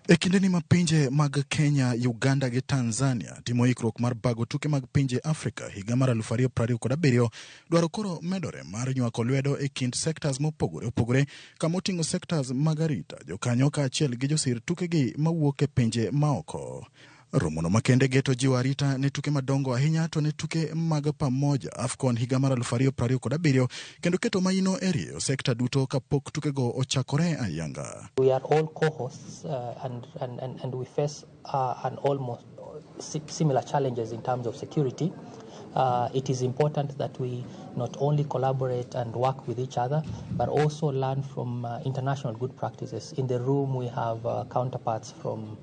E kindeni ma pinje mag Kenya, Uganda gi Tanzania timo ikruok mar bago tuke mag pinje Afrika higa mar 2027, dwaro koro medore mar nywako lwedo e kind sectors mopogore opogore kama oting'o sectors mag arita, jokanyo kaachiel gi josir tukegi mawuok e pinje maoko. Romono makende geto jiwo arita ne tuke madongo ahinya to ne tuke mag pamoja AFCON higa mar 2027 kendo keto maino e rieyo sekta duto kapok tukego ochakore ayanga. We are all co-hosts and we face an almost similar challenges in terms of security. It is important that we not only collaborate and work with each other, but also learn from international good practices. In the room we have counterparts from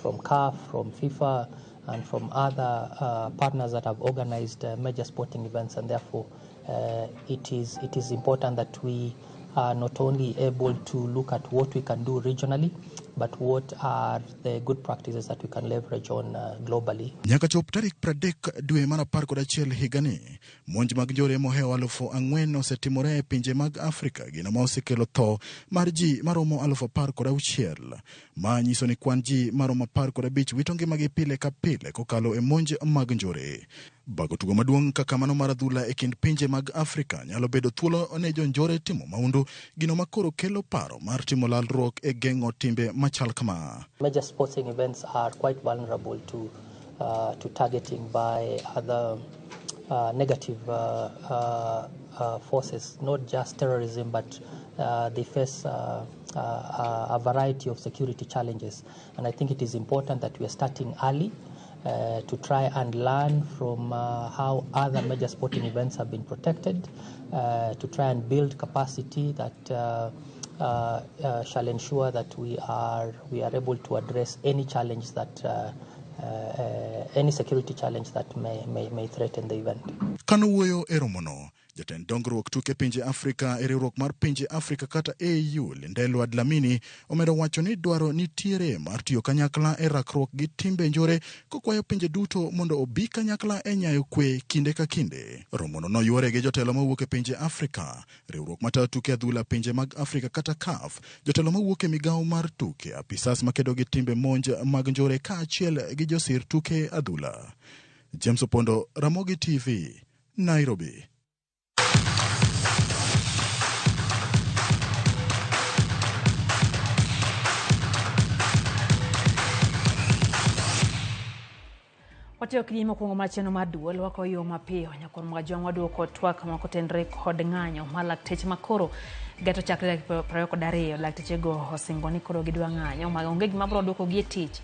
CAF, from FIFA, and from other partners that have organized major sporting events, and therefore it is important that we are not only able to look at what we can do regionally, but what are the good practices that we can leverage on globally. Nyaka chop tarik 30 dwe mar 11 higani, monj mag njore mohewo 4,000 osetimore e pinje mag Afrika, gino ma osekelo tho mar ji maromo 16,000. Ma nyiso ni kwan ji maromo 15 wito ngimagi pile ka pile kokalo e monj mag njore. Bago tugo maduong' kaka mano mar adhula e kind pinje mag Afrika nyalo bedo thuolo ne jonjore timo maundu, gino ma koro kelo paro mar timo lalruok e geng'o timbe machal kama. Major sporting events are quite vulnerable to targeting by other negative forces, not just terrorism, but they face a variety of security challenges. And I think it is important that we are starting early to try and learn from how other major sporting events have been protected, to try and build capacity that shall ensure that we are able to address any challenge that any security challenge that may threaten the event. Kanowuoyo e romono, jatend dongruok tuke pinje Afrika e riwruok mar pinje Afrika kata AU, Lindelwa Dlamini, omedo wacho ni dwaro nitiere mar tiyo kanyakla e rakruok gi timbe njore, kokwayo pinje duto mondo obi kanyakla e nyayo kwe kinde ka kinde. Romono noywore gi jotelo mawuok e pinje Afrika, riwruok matayo tuke adhula pinje mag Afrika kata CAF, jotelo mawuok e migawo mar tuke, apisas makedo gi timbe monj mag njore kaachiel gi josir tuke adhula. James Opondo, Ramogi TV, Nairobi. Watiyo kinyi mokwongo mar chenro mar duol wako yo mapiyo nyakor Mwajwang' waduoko twak moko tenre kod ng'anyo mar lakteche makoro geto chakre dakika 22. Laktechego osingo ni koro gidwa ng'anyo ma onge gima biro duokogi e tich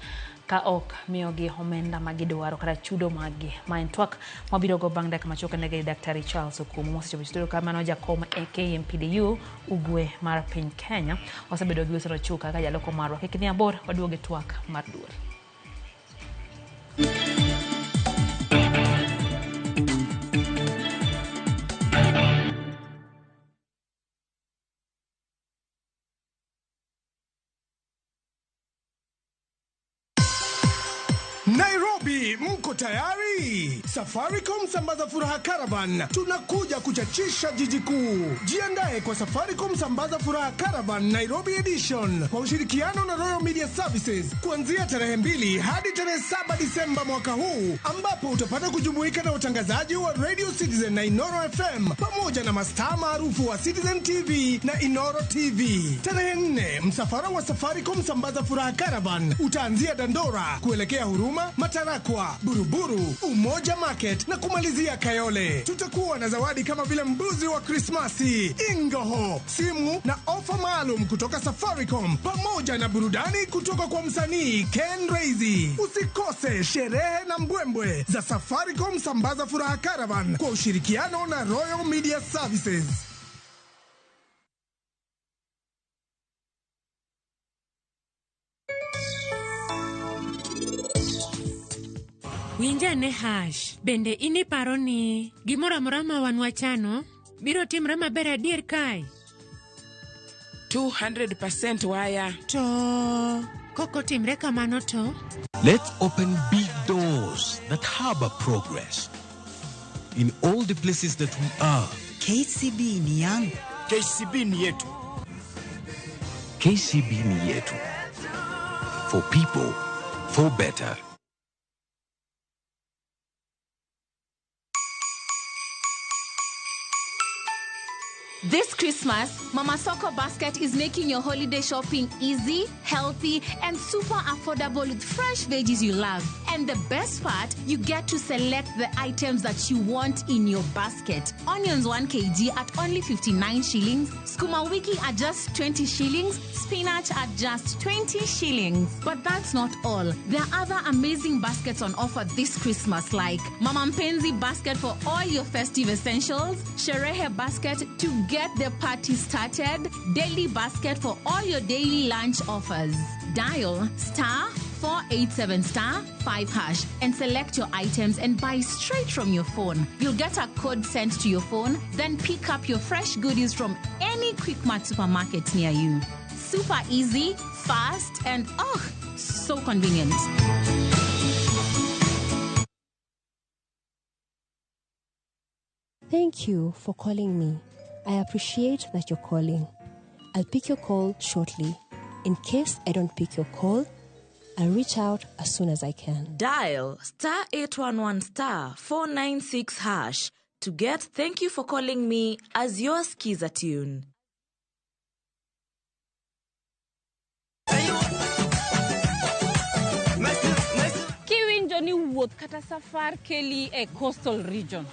ka ok miyogi omenda ma gidwaro kata chudo maggi. Ma en twak mabiro go bang' dakika machuok ne gi Daktari Charles Okumu mosechopo e studio kamano jakom e KMPDU ugwe mar piny Kenya osebedo gi Wilson Ochuka kaka jaloko marwa. Kik idhi mabor, waduogo e twak mar duol. Nairobi, mko tayari? Safaricom Sambaza Furaha Caravan tunakuja kuchachisha jiji kuu. Jiandae kwa Safaricom Sambaza Furaha Caravan Nairobi Edition kwa ushirikiano na Royal Media Services kuanzia tarehe 2 hadi tarehe 7 Disemba mwaka huu, ambapo utapata kujumuika na watangazaji wa Radio Citizen na Inoro FM pamoja na mastaa maarufu wa Citizen TV na Inoro TV. Tarehe 4, msafara wa Safaricom Sambaza Furaha Caravan utaanzia Dandora kuelekea Huruma, Matarakwa, Buruburu, Umoja Market na kumalizia Kayole. Tutakuwa na zawadi kama vile mbuzi wa Krismasi, ingoho, simu na ofa maalum kutoka Safaricom pamoja na burudani kutoka kwa msanii Ken Reizi. Usikose sherehe na mbwembwe za Safaricom Sambaza Furaha Caravan kwa ushirikiano na Royal Media Services. Winja ne hash, bende iniparo ni gimoro amora ma wan wachano biro timre maber adier kae? 200% waya. To koko timre kamano to? Let's open big doors that harbor progress in all the places that we are. KCB ni yangu. KCB ni yetu. KCB ni yetu. For people, for better. This Christmas, Mama Soko Basket is making your holiday shopping easy, healthy, and super affordable with fresh veggies you love. And the best part, you get to select the items that you want in your basket. Onions 1 kg at only 59 shillings, skuma wiki at just 20 shillings, spinach at just 20 shillings. But that's not all. There are other amazing baskets on offer this Christmas, like Mama Mpenzi basket for all your festive essentials, Sherehe basket to get the party started, daily basket for all your daily lunch offers. Dial star 487 star 5 hash and select your items and buy straight from your phone. You'll get a code sent to your phone, then pick up your fresh goodies from any Quickmart supermarket near you. Super easy, fast, and oh, so convenient. Thank you for calling me. I appreciate that you're calling. I'll pick your call shortly. In case I don't pick your call, I'll reach out as soon as I can. Dial star 811 star 496 hash to get Thank You for Calling Me as your Skiza tune. Kiwinjo ni wuoth kata safar keli e coastal region.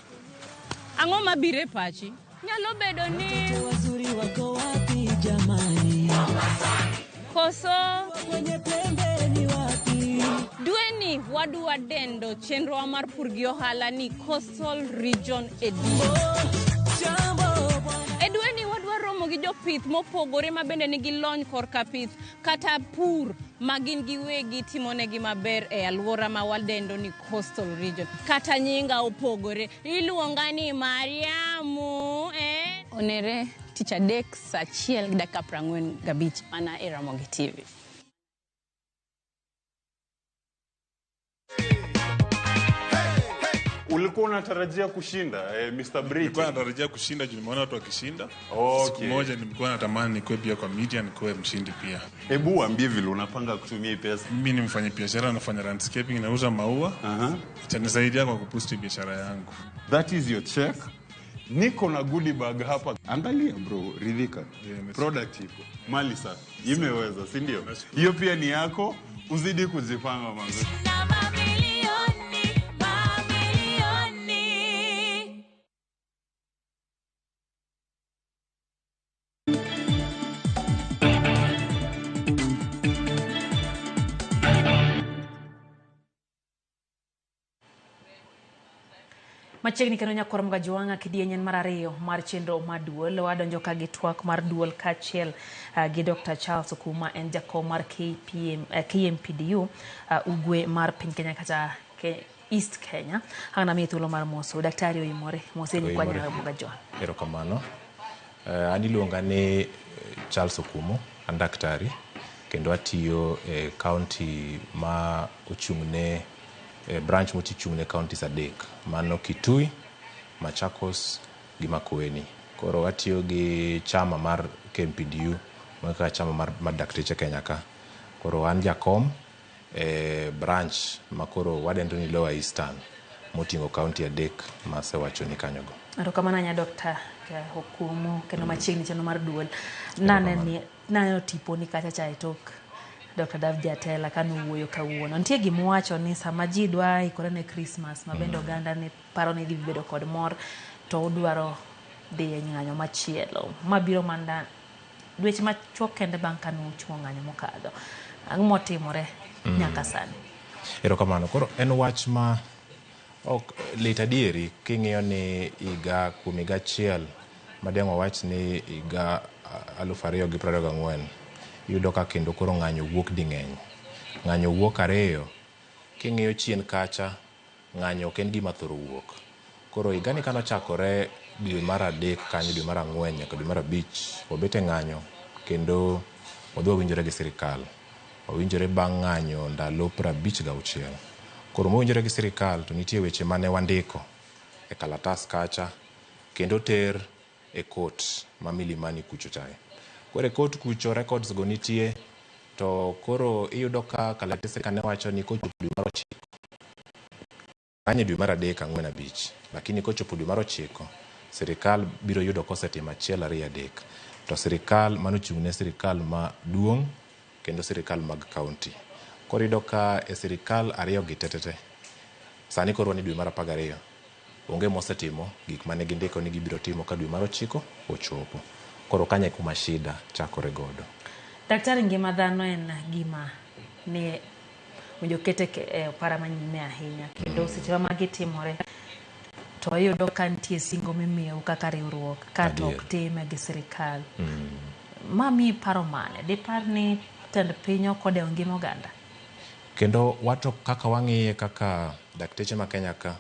Ang'o mabiro e pachi? Nyalo bedo ni wazuri wako wapi jamani? Koso kwenye pembe ni wapi? Dweni wadwa dendo chenro mar pur gi ohala ni Coastal Region Edition. E dweni wadwa romo gi jopith mopogore ma bende nigi lony korka pith kata pur ma gin giwegi timonegi maber e alwora ma wadendo ni Coastal Region. Kata nyinga opogore, iluonga ni Mariamu, eh? Onere tich adek saa 1:45 mana e Ramogi TV. Ulikuwa unatarajia kushinda, Mr. Briti? Nilikuwa natarajia kushinda juu nimeona watu wakishinda. Okay. Siku moja nilikuwa natamani nikuwe pia kwa media, nikuwe mshindi pia. Hebu waambie vile unapanga kutumia hii pesa. Mimi ni mfanyabiashara, nafanya landscaping, nauza maua. Itanisaidia kwa kuboost biashara yangu. That is your check. Niko na goodie bag hapa. Angalia bro, ridhika. Yeah, product iko. Mali safi. Imeweza, si ndio? Hiyo pia ni yako, uzidi kujipanga mangu. Machiegni kendo nyakwar Mgajwang'a kidienyen mar ariyo mar chenro mar duol wadonjo ka gi twak mar duol kaachiel gi Dr. Charles Okuma, en jakom mar KMPDU ugwe mar piny Kenya kata East Kenya. Ang' namiye thuolo mar moso daktari oimore mose ni kwa nyar Mgajwang'a. Erokamano. An iluonga ni Charles Okumu, an daktari kendo atiyo e county ma ochung' ne e branch motichung' ne counties adek. Mano Kitui, Machakos gi Makueni. Koro watiyo gi chama mar KMPDU ma kaka chama mar, mar dakteche Kenya ka. Koro an jakom e branch ma koro wadendo ni Lower Eastern moting'o county adek masewachoni kanyogo. Erokamano ahinya Dr. Okumu kendo machiegni chenro mar duol. Naneni naneno tiponi kacha cha e tok Dr. Dav Jatela kanowuoyo kawuono. Nitie gima owacho ni sama ji dwa ikore ne Christmas ma bende oganda ne paro ni dhi bedo kod mor to udwaro dhi e ng'anyo machielo mabiro mana dweche machuok kende bang' kane uchungo ng'anyo mokadho. Ang'o motimore nyaka sani? Erokamano. Koro en wach ma ok lit adieri king'iyo ni higa kuom higa achiel ma dang' wawach ni higa 2024 iyudo ka kendo koro ng'anyo wuok ding'eny. Ng'anyo wuok ariyo, king'iyo chien kacha, ng'anyo ok en gima thoro wuok. Koro higani kanochakore dwe mar adek kanyo, dwe mar ang'wen nyaka dwe mar abich, wabet e ng'anyo kendo wadhi wawinjore gi sirikal. Wawinjore bang' ng'anyo ndalo 56. Koro mowinjore gi sirikal to nitie weche mane wandiko e kalatas kacha kendo ter e court ma Milimani kucho chae. Koro e court kucho records go nitie to koro iyudo ka kalatese ka ne wacho ni kochopo dwe mar ochiko ng'anyo dwe mar adek ang'wen abich lakini kochopo dwe mar ochiko sirikal biro yudo kosetimo achiel ariyo adek to sirikal manochung' ne sirikal maduong' kendo sirikal mag county. Koro iyudo ka e sirikal ariyo gi tetete sani koro wan e dwe mar 12 onge mosetimo gik mane gindiko ni gibiro timo ka dwe mar ochiko ochopo. Koro kanyo e kuma shida chakore godo. Daktari, ngima dhano en gima ni winjo kete e opara manyime ahinya kendo seche ma magi timore to iyudo ka nitie singo mimiyou kaka riwruok ka to ok time gi sirikal. Ma miyi paro mane? Dipar ni tend piny ok odewo ngima oganda? Kendo wato kaka wang'iye kaka dakteche ma Kenya ka,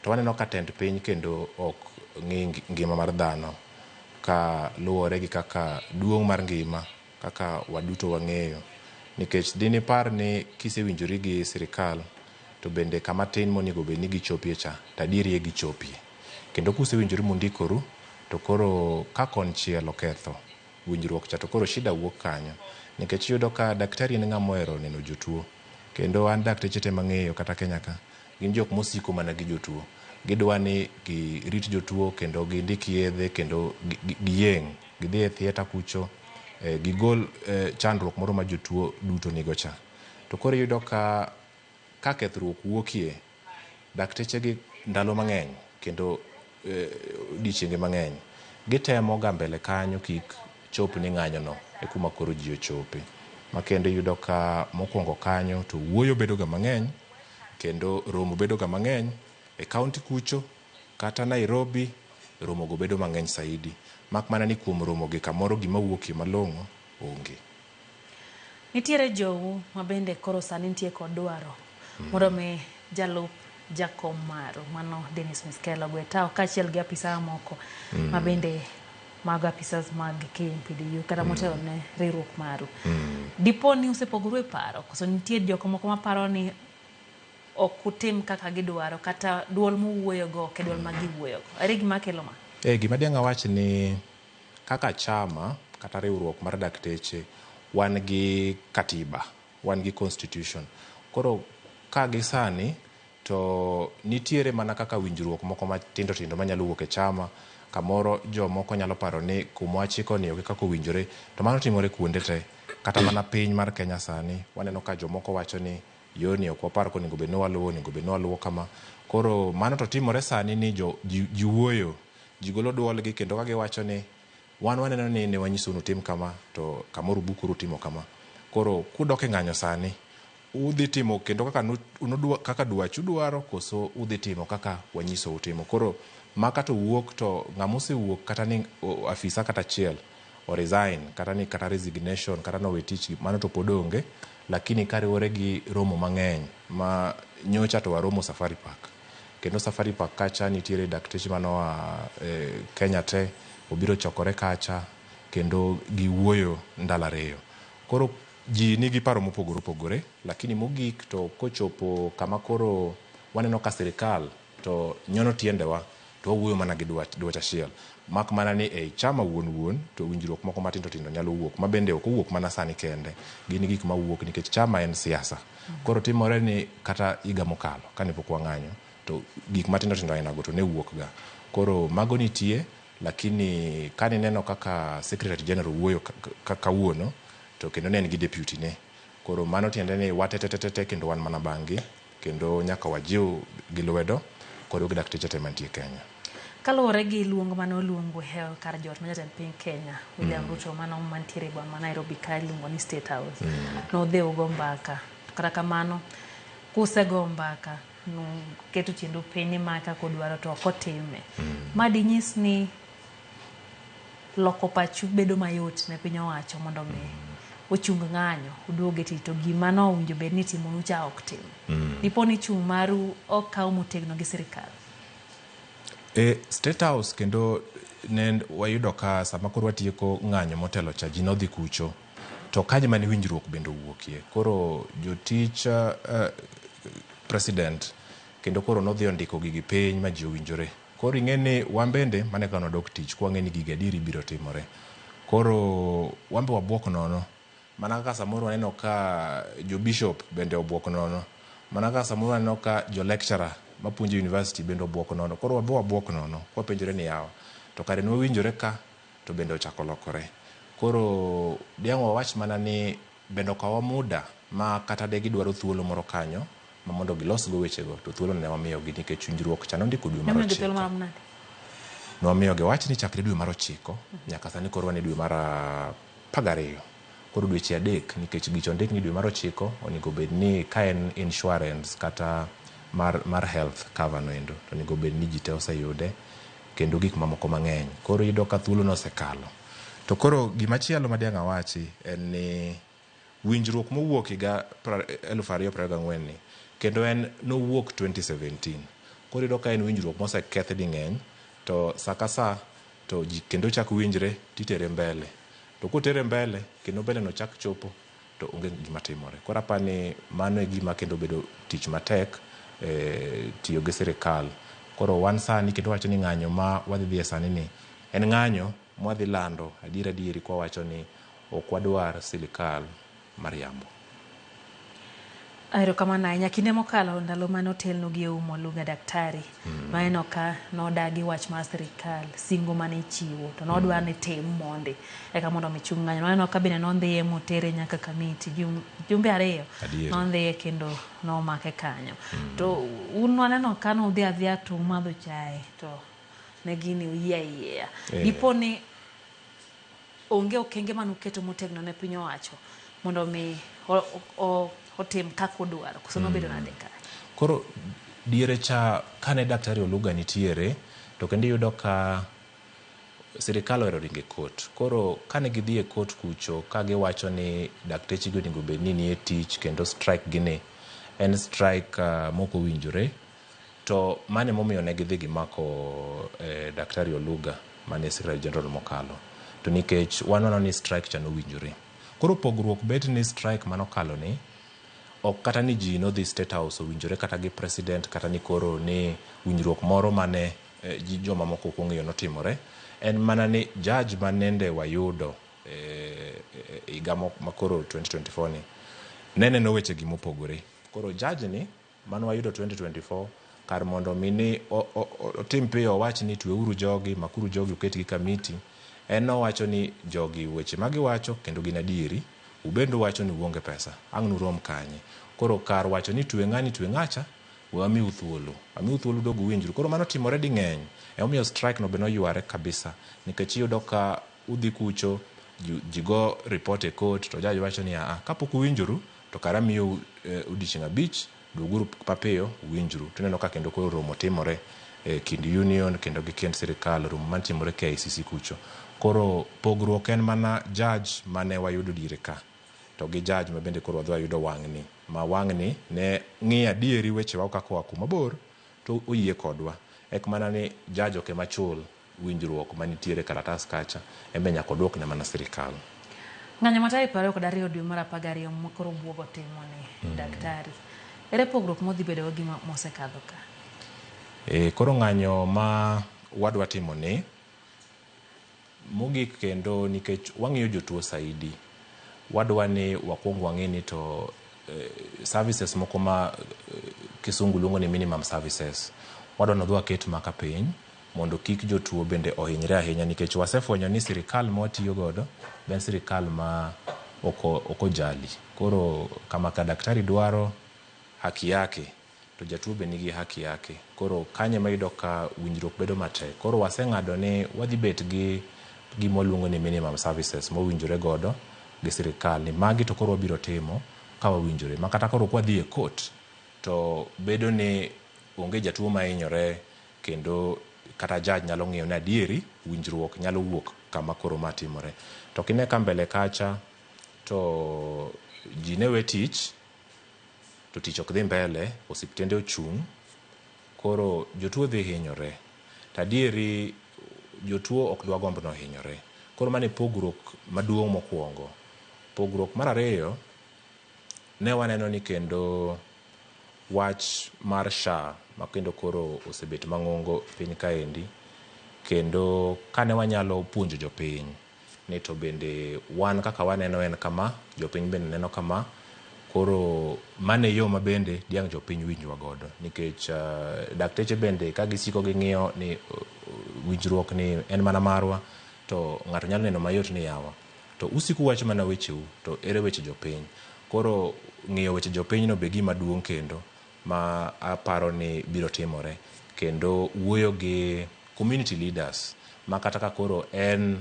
to waneno ka tend piny kendo ok ng'i ngima mar dhano ka luwore gi kaka duong' mar ngima kaka waduto wang'eyo. Nikech dinipar ni kisewinjori gi sirikal to bende kama tin monego bed ni gichopie cha, to adieri e gichopie. Kendo kusewinjoru mundikoru, to koro ka konchiel oketho winjruok cha to koro shida wuok kanyo. Nikech iyudo ka daktari en ng'ama ohero neno jotuo. Kendo an dakteche te mang'eyo kata Kenya ka, gin jok mosiko mana gi jotuo. Gidwa ni girit jotuo kendo gindik yedhe kendo giyeng'. Gidhi e theatre kucho, gigol chandruok moro ma jotuo duto nigo cha. To koro iyudo ka kethruok wuokie, dakteche gi ndalo mang'eny kendo odiochienge mang'eny, gitemo ga mbele kanyo kik chop ni ng'anyo no e kuma koro ji ochope. Ma kendo iyudo ka mokwongo kanyo to wuoyo bedo ga mang'eny kendo romo bedo ga mang'eny e county kucho kata Nairobi romo go bedo mang'eny saidi. Mak mana ni kuom romo gi kamoro gima wuokie malong'o onge. Nitiere jou ma bende koro sani nitie kod dwaro mondo mi jalup jakom maru mano Dennis Miskelo ogwe tao kaachiel gi apisa moko ma bende mago apisas mag KMPDU kata motelo ne riwruok maru. Dipo ni usepogoru e paro koso nitie jok moko maparo ni ok utim kaka gidwaro kata duol muwuoyogo ok e duol ma giwuoyogo. Ere gima kelo ma? Gima dang' awach ni kaka chama kata riwruok mar dakteche wan gi katiba, wan gi constitution. Koro ka gi sani to nitiere mana kaka winjruok moko matindo tindo manyalo wuok e chama kamoro jomoko nyalo paro ni kuma wachiko ni ok kaka owinjore to mano timore kuonde te kata mana piny mar Kenya sani waneno ka jomoko wacho ni yorni ok wapar konego bed ni waluwo onego bed ni waluwo kama koro mano to timore sani ni jo, ji, ji wuoyo ji golo duolgi kendo ka giwacho ni wan waneno ni ne wanyisou nutim kama to kamoro ubukuru timo kama koro kudok e ng'anyo sani udhi timo kendo kaka, unudwa, kaka dwachu dwaro koso udhi timo kaka wanyisou timo koro maka to wuok to ng'ama osewuok kata ni afisa kata achiel o resign kata ni kata resignation kata nowe tich mano to pod onge lakini kariwore gi romo mang'eny ma nyocha to waromo Safari Park kendo Safari Park kacha nitiere dakteche manoa Kenya te obiro chokore kacha kendo giwuoyo ndalo ariyo koro Ji nigi paro mopogore opogore, lakini mogik to kochopo kama koro waneno ka sirikal to nyono tiendewa to wawuoyo mana gi dwach achiel. Mak mana ni ei chama wuon wuon to winjruok moko matindo tindo nyalo wuok, ma bende ok owuok mana sani kende. Gin gik mawuok nikech chama en siasa. Koro timore ni kata higa mokalo kane pok wang'anyo to gik matindo tindo ainago to ne wuok ga. Koro mago nitie, lakini kane ineno kaka Secretary General wuoyo kawuono to kendo ne en gi deputy ne. Koro mano tiende ni watetetete kendo wan mana bang'gi kendo nyaka wajiw gi lwedo kod gi dakteche te mantie Kenya. Kaluwore gi luong mane oluongo e kar jot ma jatend piny Kenya William Ruto mano mantiere e boma ma Nairobi ka iluongo ni State House, nodhi ugo mbaka. To kata kamano kusego mbaka nuketo tiendu piny ni ma kaka udwaro to ok otime. Ma dinyis ni loko pachu bedo mayot ne piny owacho mondo mi ochung ng'anyo uduog e tich to gima nowinjo bed ni itimonu cha ok tim. Dipo ni chung' maru ok kaw motegno gi sirikal. State House kendo ne wayudo ka sama koro watieko ng'anyo motelo cha ji nodhi kucho to kanyo mane winjruok bende owuokie. Koro jotich president kendo koro nodhi ondiko gigi piny ma ji owinjore. Koro ing'e ni wan bende mane ka nwadok tich kwang'e ni gigi adieri biro timore. Koro wan be wabuok nono. Mana kaka samoro waneno ka jo bishop bende obuok nono. Mana kaka samoro waneno ka jo lecturer mapuonjo e university bende obuok nono. Koro wan be wabuok nono kwapenjore ni yawa to kare nwawinjore ka to bende ochako lokore. Koro diang' wawach mana ni bende okawa muda ma kata de gidwaro thuolo moro kanyo ma mondo gilos go wechego to thuolo ne wamiyogi nikech winjruok cha nondiko dwe mar Nomiyogi thuolo ochiko. marom nade? Nwamiyogi wach ni chakre dwe mar ochiko nyaka sani koro wan e dwe mar 12. Koro dweche 3 nikech gicha ondik ni dwe mar 9 onego bed ni ka en insurance kata mar health cover noendo to onego bed ni ji te oseyude kendo gik mamoko mang'eny. Koro iyudo ka thuolo nosekalo. To koro gimachielo ma diang' awachi en ni winjruok mowuok higa 2024 ni kendo en nowuok 2017. Koro iyudo ka en winjruok moseketh ding'eny to sa ka sa to ji kendo chak winjre titere mbele. To kotere mbele kendo mbele no chak chopo to onge gima timore. Koro apani mano e gima kendo bedo tich matek tiyo gi sirikal. Koro wan sani kendo wacho ni ng'anyo ma wadhi dhiye sani ni en ng'anyo mwadhi lando adier adieri kwawacho ni ok wadwar sirikal mariambo. Erokamano ahinya. Kinde mokalo ndalo mane otelnu gi Oumo Oluga daktari, maneno ka nodagi wach mar sirikal, singo mane ichiwo to nodwa ni tim mondi eka mondo mi chung ng'anyo. Waneno ka bende nondhiye motere nyaka kamiti jumbe 2 nondhiye kendo nomake kanyo. To un waneno ka nudhi adhiya to umadho chae to ne gini uyie ayieya. Dipo ni onge okenge manuketo motegno ne piny owacho mondo mi otim kaka odwaro, koso nobedo nade ka? Koro diere cha kane daktari Oluga nitiere to kendo iyudo ka sirikal ohero ringo e court. Koro kane gidhi e court kucho ka giwacho ni dakteche gi onego bed ni nie tich kendo strike gi ni en strike mok owinjore, to mano emomiyo ne gidhi gimako daktari Oluga mane Secretary General mokalo. To nikech wan waneno ni strike cha nowinjore. Koro pogruok bet ni strike manokalo ni ok kata ni ji nodhi State House owinjore kata gi president kata ni koro ni winjruok moro mane ji joma moko ok ong'eyo notimore. En mana ni judge manende wayudo higa makoro 2024 ni ne neno weche gi mopogore. Koro judge ni mane wayudo 2024 kar mondo mi ni otim piyo owach ni tweuru jogi, makuru jogi uketgi kamiti, en nowacho ni jogi weche magiwacho kendo gin adieri, ubende uwacho ni uonge pesa, ang' nurom kanye. Koro kar wacho ni twe ng'ani twe ng'acha, we wamiu thuolo, amiu thuolo udog uwinjru. Koro mano timore ding'eny, emomiyo strike no be noyware kabisa, nikech iyudo ka udhi kucho, ji go report e court to judge wacho ni aa, kapok uwinjoru to kara amiyou odiochieng' 5, duoguru mapiyo uwinjru. Tineno ka kendo koro romo timore e kind union kendo gi kind sirikal, romo mantimore KICC kucho. Koro pogruok en mana judge mane wayudo diere ka to gi judge ma bende koro wadhi wayudo wang'ni, ma wang'ni ne ng'iyo adieri wechewa kaka oa kuma bor to oyie kodwa. Ek mana ni judge ok ema chul winjruok manitiere kalatas kacha, en be nyaka oduokne mana sirikal. Ng'anyo ma tarik 22 dwe mar 12 ma koro buogo timo ni daktari. Ere pogruok modhi bedo gi mosekadho ka? Koro ng'anyo ma wadwa timo ni mogik kendo nikech wang'iyo jotuo saidi, wadwa ni wakwong wang'i ni to services moko ma kisungu luongo ni minimum services wadwa ni wadhi waket maka piny mondo kik jotuo bende ohinyre ahinya nikech wasefwenyo ni sirikal ma watiyo godo en sirikal ma ok ojali. Koro kama ka daktari dwaro haki yake to jatuo be nigi haki yake. Koro kanyo ema iyudo ka winjruok bedo matek. Koro waseng'ado ni wadhi bet gi gima waluongo ni minimum services mowinjore godo gi sirikal ni magi to koro wabiro timo ka wawinjore. Ma kata koro kwadhi e court to bedo ni onge jatuo mahinyore kendo kata judge nyalo ng'iyo ni adieri winjruok nyalo wuok kama koro ma timore. To kine ka mbele kacha to ji ne we tich to tich ok dhi mbele, osiptende ochung', koro jotuo dhi hinyore. To adieri jotuo ok dwa gomb nohinyore. Koro mano e pogruok maduong' mokwongo. Pogruok mar ariyo, ne waneno ni kendo wach mar SHA ma kendo koro osebet mang'ongo piny kaendi, kendo kane wanyalo puonjo jopiny ni to bende wan kaka waneno en kama, jopiny bende neno kama, koro mano e yo ma bende diang' jopiny winjwa godo nikech dakteche bende ka gisiko ging'iyo ni winjruok ni en mana marwa to ng'ato nyalo neno mayot ni yawa to usiko uwacho mana wecheu to ere weche jopiny. Koro ng'iyo weche jopiny no be gima duong' kendo ma aparo ni biro timore kendo wuoyo gi community leaders ma kata ka koro en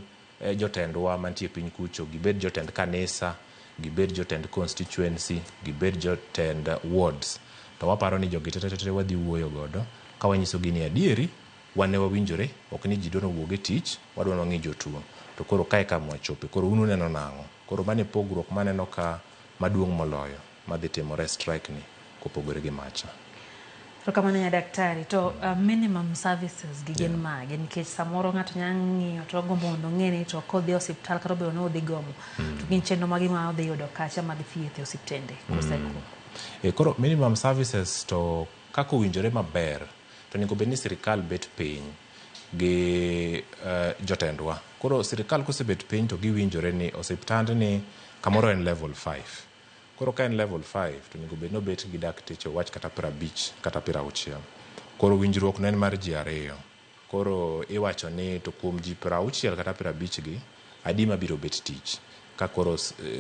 jotendwa mantie piny kucho, gibed jotend kanisa, gibed jotend constituency, gibed jotend wards, to waparo ni jogi tete wadhi wuoyo godo ka wanyisogi ni adieri wan ne wawinjore, ok ni ji dwa nowuog e tich, wadwa ni wang'i jotuo. To koro kae kama wachope, koro un uneno nang'o? Koro mano e pogruok maneno ka maduong' moloyo madhi timore e strike ni kopogore gi macha. Erokamano nya daktari. To minimum services gi gin mage? Nikech samoro ng'ato nyalo ng'iyo to ogombo mondo ong'e ni to kodhi e osiptal kata obedo ni odhi gomo, to gin chenro mage ma odhi yudo kacha mag thieth e osiptende Koro minimum services to kaka owinjore maber to onego bed ni sirikal bet piny gi jotendwa. Koro sirikal kosebet piny to giwinjore ni osiptandni kamoro en level 5. Koro ka en level 5 to onego bed ni obet gi dakteche wach kata 50 kata 60. Koro winjruok no en mar ji ariyo. Koro iwacho ni to kuom ji 60 kata 50 gi, adi mabiro bet tich. Ka koro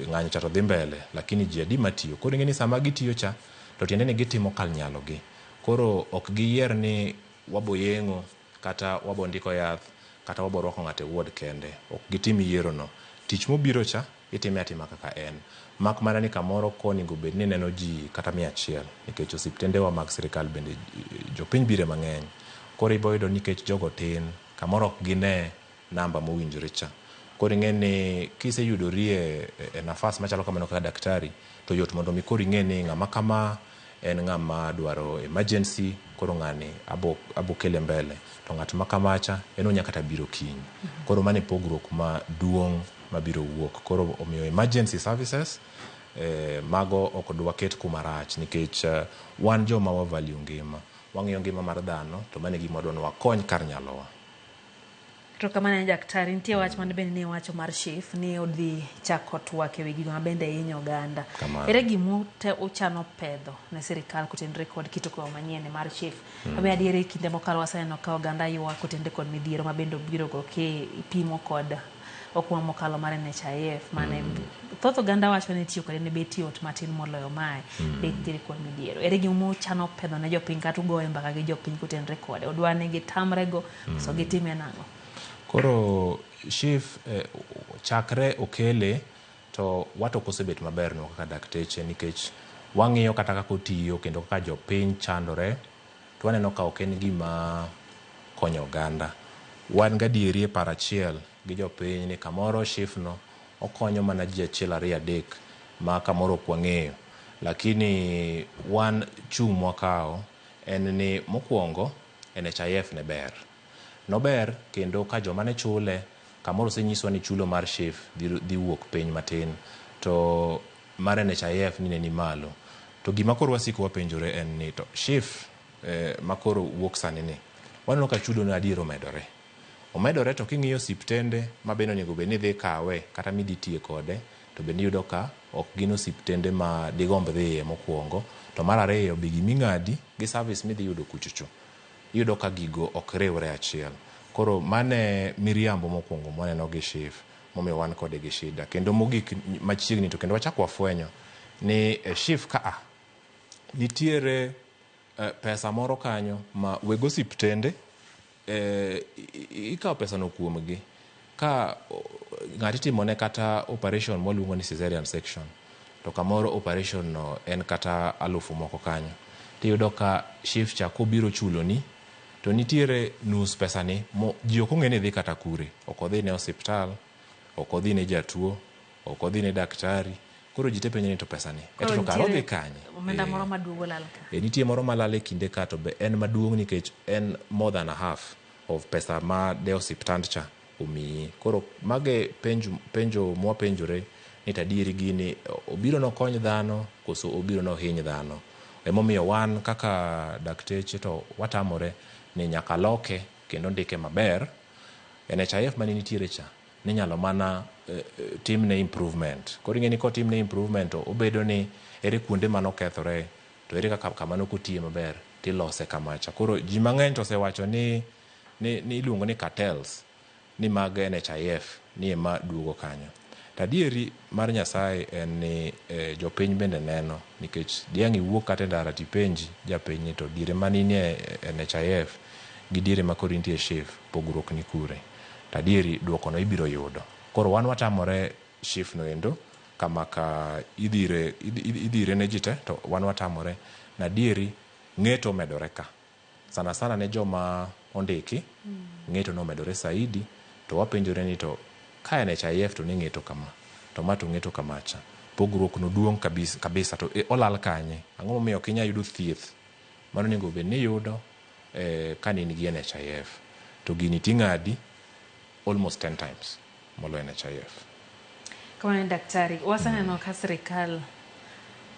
ng'anyo cha to dhi mbele, lakini ji adi matiyo. Koro ing'e ni sama gitiyo cha, to tiende ni gitimo kar nyalogi. Koro ok giyier ni wabo yeng'o, kata wabo ndiko yath, kata wabo rwako ng'ato e ward kende. Ok gitim yiero no. Tich mobiro cha, itime atima kaka en. Mak mana ni kamoro konego bed ni neno ji kata 100, nikech osiptendewa mag sirikal bende jopiny bire mang'eny. Koro ibo yudo nikech jogo tin, kamoro ok gine namba mowinjore cha. Koro ing'e ni kiseyudori e nafas machalo kamano kaka daktari, to yot mondo mi koro ing'e ni ng'ama kama en ng'ama dwaro emergency, koro ng'ani abo kele mbele. To ng'at ma kamacha, en onya kata biro kiny. Koro mano e pogruok maduong' mabiro wuok. Koro omiyo emergency services, mago ok dwaket kuma rach nikech wan joma wa value ngima. Wang'iyo ngima mar dhano, to mano e gima wadwa ni wakony kar nyalowa. To kamano en daktari, nitie wach mane bende ne wacho mar SHIF ni odhi chako twak ewi gigo ma bende hinyo oganda. Ere gima uchano pedho ne sirikal kotenore kod kit okumba manyien mar SHIF? Abe adier e kinde mokalo waseneno ka oganda ywak kotenore kod midhiero ma bende obiro go kipimo kod okumba mokalo mar NHIF mane thoth oganda wacho ni tiyo kode ne bet yot matin moloyo mae, bet nitiere kod midhiero. Ere gima uchano pedho ne jopiny kata ugoyo mbaka gi jopiny kotenore kode? Udwa ni gitamre go, koso gitime nang'o? Koro SHIF chakre okele to wato ok osebet maber nwa kaka dakteche nikech wang'iyo kata kaka otiyo kendo kaka jopiny chandore to waneno ka ok en gima konyo oganda. Wan gadieri e paro achiel gi jopiny ni kamoro SHIF no okonyo mana ji achiel ariyo adek ma kamoro ok wang'eyo. Lakini wan chung' mwakawo en ni mokwongo NHIF ne ber. Nober kendo ka joma ne chule Kamoro osenyiswa ni chulo mar SHIF dhi wuok piny matin to mar NHIF ni ne ni malo. To gima koro wasiko wapenjore en ni to SHIF ma koro wuok sani ni, waneno ka chudo no adier omedore. Omedore to king'iyo osiptende ma bende onego bed ni dhi kawe kata midhi tiye kode to bende iyudo ka ok gin osiptende ma digomb dhiye mokwongo. To mar ariyo be giming'adi gi service midhi yudo kuchocho iyudo ka gigo ok riwre achiel. Koro mane miriambo mokwongo mwaneno gi SHIF momiyo wan kode gi shida. Kendo mogik machiegni to kendo wachak wafwenyo ni e SHIF ka a nitiere pesa moro kanyo ma weg osiptende ikawo pesano kuomgi ka ng'ato itimone kata operation mwaluongo ni cesarean section to kamoro operation no en kata alufu moko kanyo tiyudo ka SHIF cha kobiro chuloni to nitiere nus pesani mo ji ok ong'e ni dhi kata kure. Ok odhi ne osiptal, ok odhi ne jatuo, ok odhi ne daktari. Koro ji te penjo ni to pesani Koro to kara nitiere odhi kanye? Omenda moro maduogo lal ka. Nitie moro malal e kinde ka to be en maduong' nikech en more than a half of pesa ma de osiptand cha omiyi. Koro mage penjo mwapenjore ni to adieri gini obiro nokony dhano koso obiro nohiny dhano. Emomiyo wan kaka dakteche to watamore ni nyaka loke kendo ndike maber. NHIF mane nitiere cha ninyalo mana timne improvement. Koro ing'e ni kotimne improvement to obedo ni ere kuonde manokethore to ere kaka kama nokotiye maber tilose kamacha. Koro ji mang'eny to osewacho ni iluongo ni cartels ni mag NHIF ni ema duogo kanyo. To adieri mar Nyasaye en ni jopiny bende neno nikech diang' iwuok kata e ndara tipenji japiny ni to diere mane in e NHIF gi diere ma koro intie e SHIF pogruok ni kure. To adieri duoko no ibiro yudo. Koro wan watamore SHIF no endo kama ka idhire ne ji te to wan watamore na adieri ng'eto omedore ka. Sana sana ne joma ondiki ng'eto nomedore saidi to wapenjore ni to ka NHIF to ne ng'eto kama to ma to ng'eto kamacha. Pogruok no duong' kabisa to olal kanye? Ang'o momiyo ok inyal yudo thieth mano onego bed ni iyudo ka ne in gi NHIF to gini ting'adi almost 10 times moloyo NHIF. Kamano daktari, waseneno ka sirikal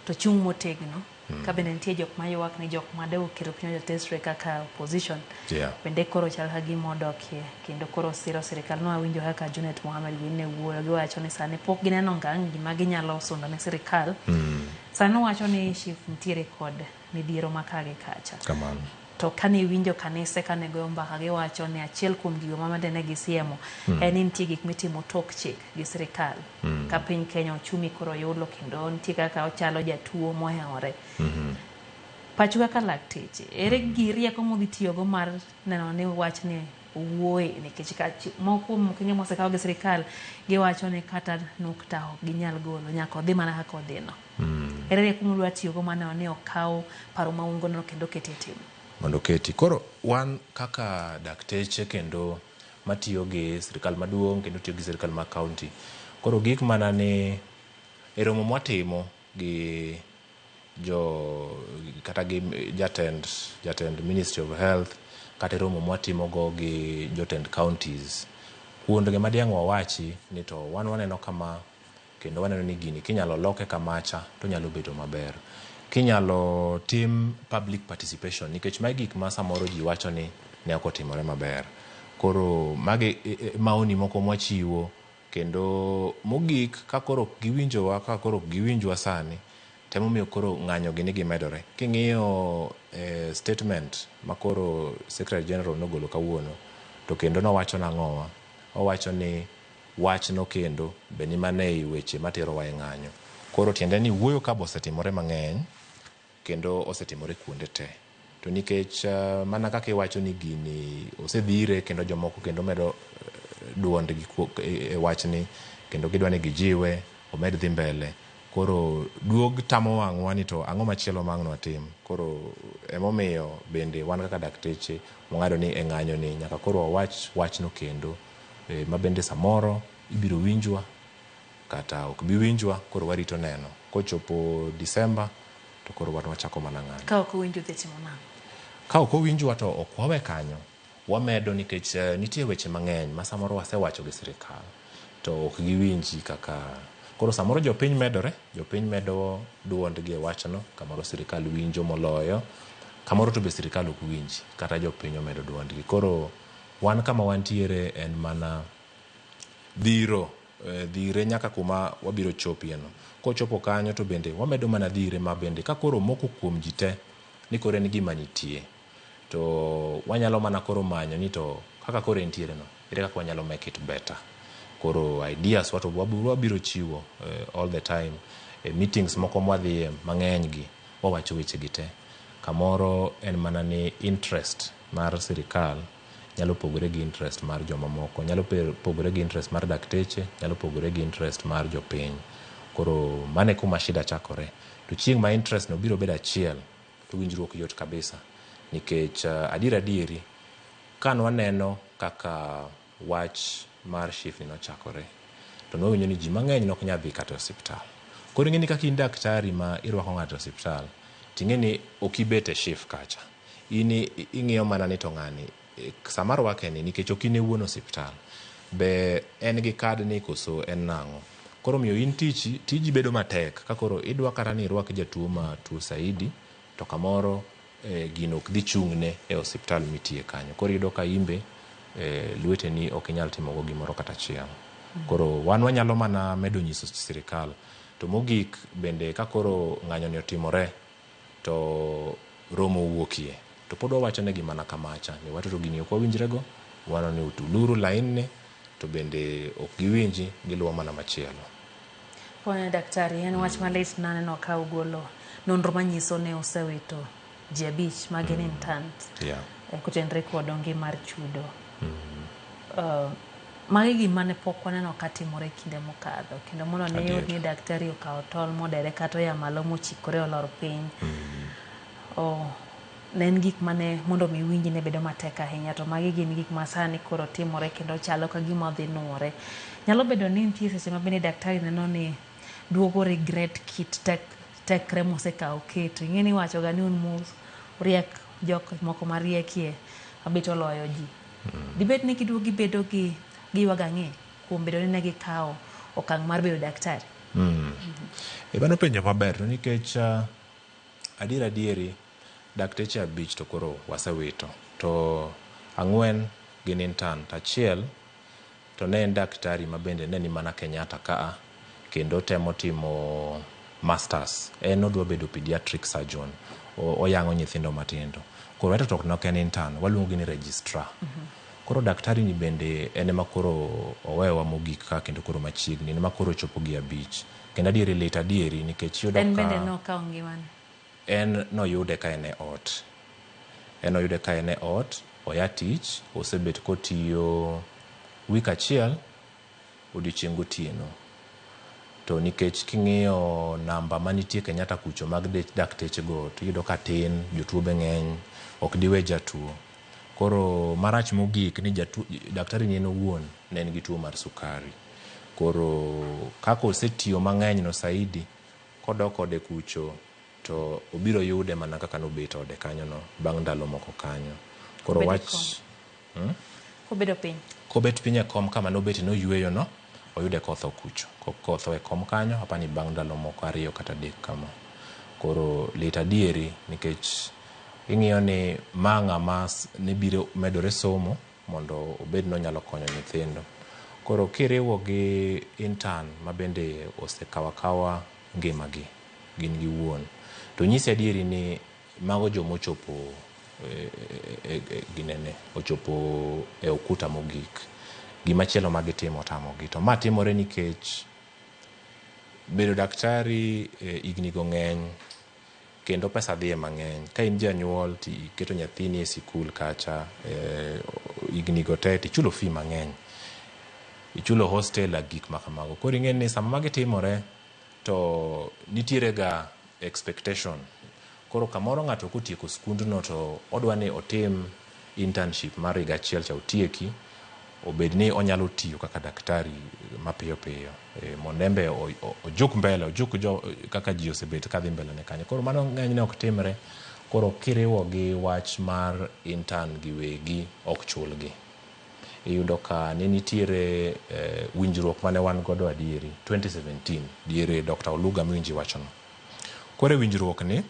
to chung' motegno ka bende nitie jok maywak ni jok ma dewo kero piny jotesre kaka opposition bende koro chal ka gima odokie kendo koro siro sirikal. Nwawinjo kaka Junet Mohamed gin ne wuoyo giwacho ni sani pok gineno ngang' gima ginyalo sundo ne sirikal. Sani wacho ni SHIF nitiere kod midhiero ma ka gi kacha. Kamano. To kane iwinjo kanise kane goyo mbaka giwacho ni achiel kuom gigo ma ne gisiemo en ni nitie gik mitimo tok chik gi sirikal. Ka piny Kenya ochumi koro yulo kendo nitie kaka ochalo jatuo mohewore. Pachu kaka lakteche, ere gi rieko mudhi tiyogo mar neno ni wachni owuoye nikech moko kuom okenge mosekaw gi sirikal giwacho ni kata nukta ok ginyal golo nyaka odhi mana kaka odhino. Ere rieko mudwa tiyogo mar neno ni okaw paro ma un godo kendo okete e tim? Mondo oketi. Koro wan kaka dakteche kendo matiyo gi sirikal maduong' kendo tiyo gi sirikal ma county. Koro gik mana ni e romo mwatimo gi jo kata gi jatend Ministry of Health kata e romo mwatimo go gi jotend counties. Kuondgi ma diang' wawachi ni to wan waneno kama kendo waneno ni gini kinyalo loke kamacha to nyalo bedo maber. Kinyalo tim public participation nikech magi gik ma samoro ji wacho ni ne ok otimore maber. Koro magi maoni moko mwachiwo kendo mogik ka koro ok giwinjowa ka koro ok giwinjwa sani temomiyo koro ng'anyo gi ni gimedore. King'iyo statement ma koro Secretary General nogolo kawuono to kendo nowacho nang'owa? Owacho ni wachno kendo be ni mana ei weche materowa e ng'anyo. Koro tiende ni wuoyo ka be osetimore mang'eny kendo osetimore kuonde te. To nikech mana kaka iwacho ni gini osedhire kendo jomoko kendo medo duondgi e wachni kendo gidwa ni gijiwe omed dhi mbele. Koro duog tamo wang'wa ni to ang'o machielo ma ang' nwatim. Koro emomiyo bende wan kaka dakteche wang'ado ni e ng'anyo ni nyaka koro wawach wachno kendo ma bende samoro ibiro winjwa kata ok bi winjwa koro warito neno. Kochopo Disemba to koro wan wachako mana ng'anyo. Ka ok owinju udhi timo nang'o? Ka ok owinjwa to ok wawe kanyo. Wamedo nikech nitie weche mang'eny ma samoro wasewacho gi sirikal to ok giwinji kaka koro samoro jopiny medore, jopiny medo duondgi e wachno, kamoro sirikal winjo moloyo, kamoro to be sirikal ok winji kata jopiny omedo duondgi. Koro wan kama wantiere en mana dhiro dhire nyaka kuma wabiro chopie no. Kochopo kanyo to bende wamedo mana dhire ma bende ka koro moko kuom ji te ni koro en gima nitie to wanyalo mana koro manyo ni to kaka koro entiere no ere kaka wanyalo make it better. Koro ideas wa to wabiro chiwo all the time e meetings moko mwadhiye mang'eny gi wawacho weche gi te. Kamoro en mana ni interest mar sirikal nyalo pogore gi interest mar jomamoko, nyalo pogore gi interest mar dakteche, nyalo pogore gi interest mar jopiny. Koro mano e kuma shida chakore. To chieng' ma interest no biro bedo achiel to winjruok yot kabisa nikech adier adieri ka nwaneno kaka wach mar SHIF ni nochakore to nwawinjo ni ji mang'eny nok nyal dhi kata e osiptal. Koro ing'e ni kaka in daktari ma irwako ng'ato e osiptal ting'e ni ok ibet e SHIF kacha. In ing'iyo mana ni to ng'ani sama arwake ni nikech ok in e wuon osiptal be en gi kad ni koso en nang'o. Koro omiyo in tichi tiji bedo matek ka koro idwa kata ni irwak jatuo ma tuo saidi to kamoro gino ok dhi chung'ne e osiptal mitie kanyo. Koro iyudo ka in be lweteni ok inyal timogo gimoro kata achiel. Koro wan wanyalo mana medo nyiso sirikal. To mogik bende ka koro ng'anyo ni otimore to romo owuokie to pod wawacho negi mana kamacha ni wato to gini ok wawinjre go waneno ni uluru lain ni to bende ok giwinji giluwo mana machielo. Pone daktari, en wach malit naneno ka ugolo nonro manyiso ni usewito ji 5 magin interns kotenore kod onge mar chudo. Magi gima ne pok waneno ka timore kinde mokadho kendo mondo ne yud ni daktari okawo tol modere kata oya malo mochikore olor piny. Ne en gik mane mondo mi winji ne bedo matek ahinya to magi gin gik ma sani koro timore kendo chalo ka gima dhi nuore. Nyalo bedo ni nitie seche ma bende daktari neno ni duogo regret kit tekre mosekawo keto. Ing'e ni iwacho ga ni un mos riek jok moko mariekie mabet oloyo ji. Dibed ni giduogo gibedo gi giywago ang'e kuom bedo ni ne gikawo okang' mar bedo daktari. Mano penjo maber to nikech adier adieri dakteche 5 to koro wasewito to 4 gin intern to achiel to ne en daktari ma bende ne ni mana Kenyatta kaa kendo temo timo masters. En odwa bedo pediatric surgeon. Oyang'o nyithindo matindo. Koro eto to ok en intern, waluongo gi ni registrar. Koro daktari ni bende en ema koro owewa mogik ka kendo koro machiegni, en ema koro ochopo gi 5. Kendo adieri lit adieri nikech iyudo En bende ka nokawo ngimane. en noyude ka en e ot. En oyude ka en e ot, oya tich, osebet kotiyo wik achiel odiochieng' gotieno. To nikech king'iyo namba manitie Kenyatta kucho mag dakteche go tiyudo ka tin, jotuo be ng'eny, ok diwe jatuo. Koro marach mogik ni daktari ni en owuon ne en gi tuo mar sukari. Koro kaka osetiyo mang'eny no saidi, kodok ode kucho to obiro yude mana kaka nobet ode kanyo no bang' ndalo moko kanyo. Koro wach Kobedo piny. Kobet piny e kom kama nobete noyweyo no, oyude kotho kucho. Kotho e kom kanyo, apani bang' ndalo moko 2 kata 3 kama. Koro lit adieri nikech ing'iyo ni ma ng'ama ne biro medore somo mondo obed nonyalo konyo nyithindo. Koro kiriwo gi intern ma bende osekawo akawa ngimagi gin giwuon. To nyisi adieri ni mago jomochopo ginene ochopo e okuta mogik. Gimachielo ma gitimo tamogi. To ma timore nikech bedo daktari higni go ng'eny kendo pesa dhiye mang'eny. Ka in janyuol to iketo nyathini e sikul kacha higni go te tichulo fee mang'eny. Ichulo hostel gik ma kamago. Koro ing'e ni sama magi timore to nitiere ga expectation. Koro kamoro ng'ato kotieko skundno to odwa ni otim internship mar higa achiel cha otieki, obed ni onyalo tiyo kaka daktari mapiyo piyo mondo en be ojuk mbele, ojuk jo kaka ji osebet kadhi mbele ne kanyo. Koro mano ng'enyne ok timre. Koro kiriwo gi wach mar intern giwegi ok chulgi. Iyudo ka ne nitiere winjruok mane wan godo adieri 2017 diere Dr. Oluga miwinjo iwachono. Koro e winjruok ni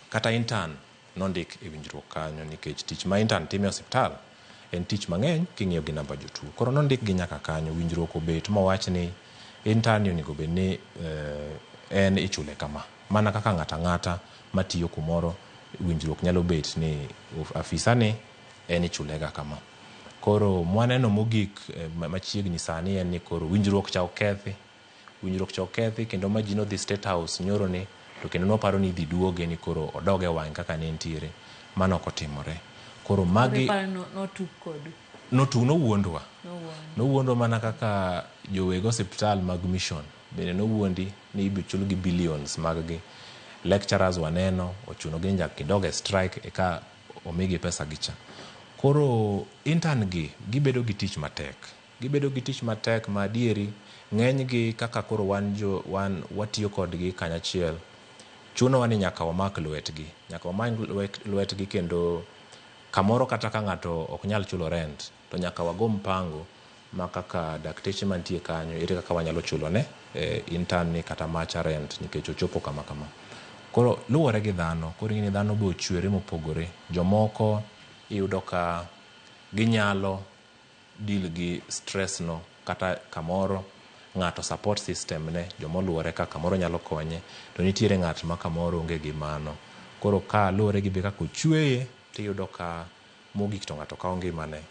kata intern nondik e winjruok kanyo nikech tich ma intern timo e osiptal en tich mang'eny king'iyo gi namba jotuo. Koro nondik gi nyaka kanyo, winjruok obet mowach ni intern ni onego bed ni en ichule kama. Mana kaka ng'ato ang'ata matiyo kumoro, winjruok nyalo bet ni afisa ni en ichulega kama. Koro mwaneno mogik machiegni sani en ni koro winjruok cha okethi. Winjruok cha okethi kendo ma ji nodhi State House nyoro ni to kendo nwaparo ni idhi duoge ni koro odog e wang'e kaka ne entiere. Mano ok otimore. Koro magi notug kodu. Nowuondwa. Nowuondwa mana kaka joweg osiptal mag mission bende nowuondi ni ibiro chulgi billions mag gi. Lecturers waneno ochuno gi ni nyaka gidog e strike eka omigi pesa gi cha. Koro intern gi gibedo gi tich matek. Gibedo gi tich matek ma adieri ng'eny gi kaka koro wan jo wan watiyo kodgi kanyachiel. Chunowa ni nyaka wamak lwetgi. Nyaka wamak lwetgi kendo kamoro kata ka ng'ato ok nyal chulo rent to nyaka wago mpango ma kaka dakteche mantie kanyo ere kaka wanyalo chulo ne intern ni kata macha rent nikech ochopo kama kama. Koro luwore gi dhano, koro ing'e ni dhano be ochwere mopogore. Jomoko iyudo ka ginyalo deal gi stress no kata kamoro ng'ato support system ne jomoluore ka kamoro nyalo konye to nitiere ng'at ma kamoro onge gi mano. Koro ka luwore gi be kaka ochweye tiyudo ka mogik to ng'ato kawo ngimane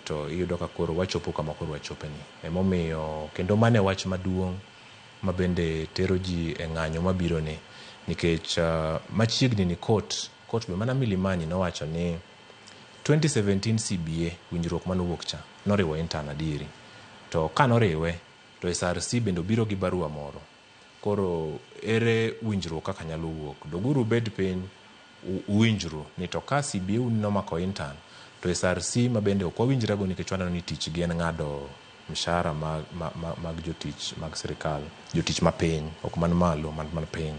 to iyudo ka koro wachopo kama koro wachope ni. Emomiyo kendo mano e wach maduong' ma bende tero ji e ng'anyo mabiro ni nikech machiegni ni court be mana Milimani nowacho ni 2017 CBA winjruok manowuok cha noriwo intern adieri. To ka noriwe to SRC bende obiro gi barua moro. Koro ere winjruok kaka nyalo wuok. Doguru bed piny uwinjru ni to ka CBA nomako intern to SRC ma bende ok wawinjrego nikech waneno ni tich gi en ng'ado mshahara mag jotich mag sirikal, jotich mapiny, ok man malo, man piny.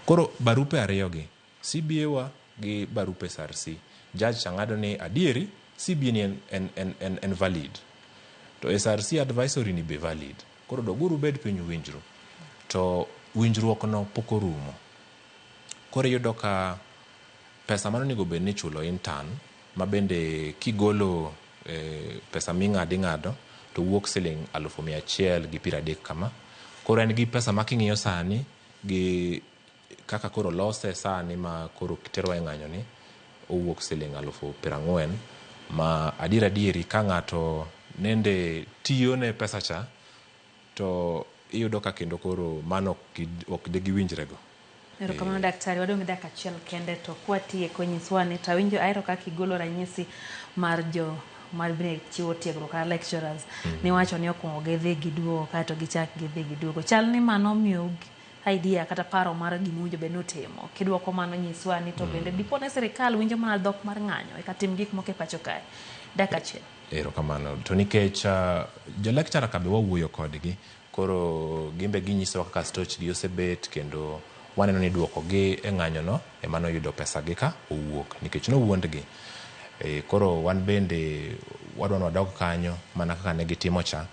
Koro barupe ariyo gi, CBA wa gi barupe SRC, judge cha ng'ado ni adieri CBA ni en valid. To SRC advisory ni be valid. Koro doguru bed piny uwinjru. To winjruok no pok orumo. Koro iyudo ka pesa mano onego bed ni ichulo intern ma bende kigolo pesa ming'ado ing'ado to wuok siling 1,130 kama. Koro en gi pesa ma king'iyo sani gi kaka koro lose sani ma koro terwa e ng'anyo ni owuok siling 40,000 ma adier adieri ka ng'ato nende tiyo ne pesa cha to iyudo ka kendo koro mano ok de giwinjrego. Erokamano daktari, wadong' gi dakika achiel kende to kwatieko nyiswa ni tawinjo ahero kaka igolo ranyisi mar jo mar bende chiwo tiegruok kata lecturers. Niwacho ni okuongo gidhi giduogo kaeto gichak gidhi giduogo. Chal ni mano miyo idea kata paro mar gima owinjo bed ni utimo. Kidwoko mano nyiswa ni to bende dipo ne sirikal winjo mana dhok mar ng'anyo eka tim gik moko e pacho kae. Dakika achiel. Erokamano. To nikech jo lecturer ka be wawuoyo kodgi, koro gimbe ginyisowa kaka stoch gi osebet kendo waneno ni duoko gi e ng'anyo no ema noyudo pesa gi ka owuok nikech nowuondgi. Koro wan bende wadwa ni wadog kanyo mana kaka ne gitimo cha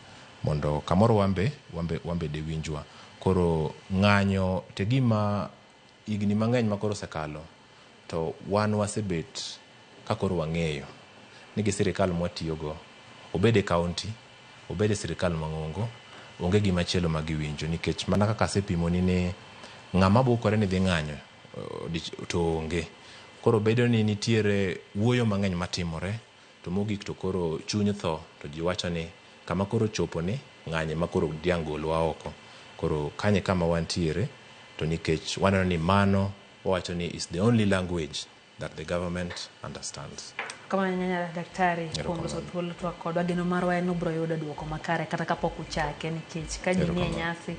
mondo kamoro wambe de winjwa. Koro ng'anyo te gima higni mang'eny ma koro osekalo to wan wasebet ka koro wang'eyo ni gi sirikal mwatiyogo obed e county, obed e sirikal mang'ongo, onge gima chielo ma giwinjo nikech mana kaka asepimoni ni ng'ama bukore ni dhi ng'anyo to onge. Koro bedo ni nitiere wuoyo mang'eny matimore to mogik to koro chuny tho to ji wacho ni kama koro chopo ni ng'anyo ema koro diang' golwa oko. Koro kanyo kama wantiere to nikech waneno ni mano wawacho ni is the only language that the government understands. Kamano nyanya daktari kuom loso thuolo twak kodwa. Geno marwa en ubiro yudo duoko makare kata kapok uchake nikech ka ji nie nyasi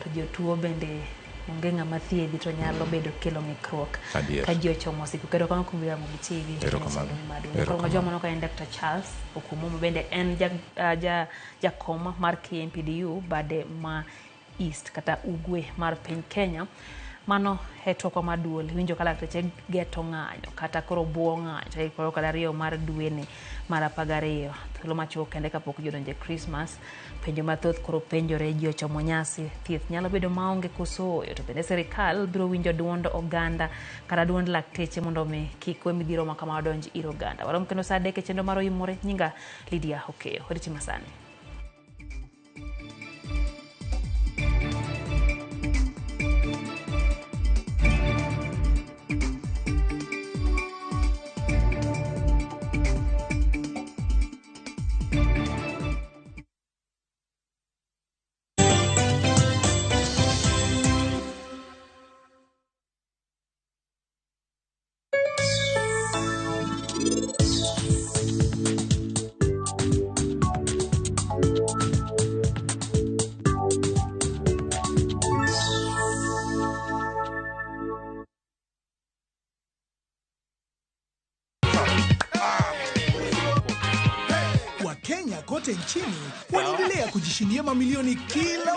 to jotuo bende onge ng'ama thiedhi to nyalo bedo kelo ng'ikruok ka ji ochomo siku. Kendo kamano kuom Ramogi TV. Erokamano. Joma ka en Dr. Charles Okumu ma bende en jakom mar KMPDU bade ma East kata Ugwe mar piny Kenya. Mano e twakwa mar duol. Iwinjo ka lakteche geto ng'anyo kata koro buo ng'anyo tarik 22 mar dweni mar 12. Thuolo machuok kende kapok ji odonjo e Christmas. Penjo mathoth koro penjore ji ochomo nyasi. Thieth nyalo bedo maonge koso ooyo. To bende sirikal biro winjo duond oganda kata duond lakteche mondo omi kik we midhiero ma kama odonj ir oganda. Warom kendo saa 3 e chenro mar Oimore. Nyinga Lydia Okeyo. Odiochieng' masani. Wakenya kote nchini wanaendelea kujishindia mamilioni kila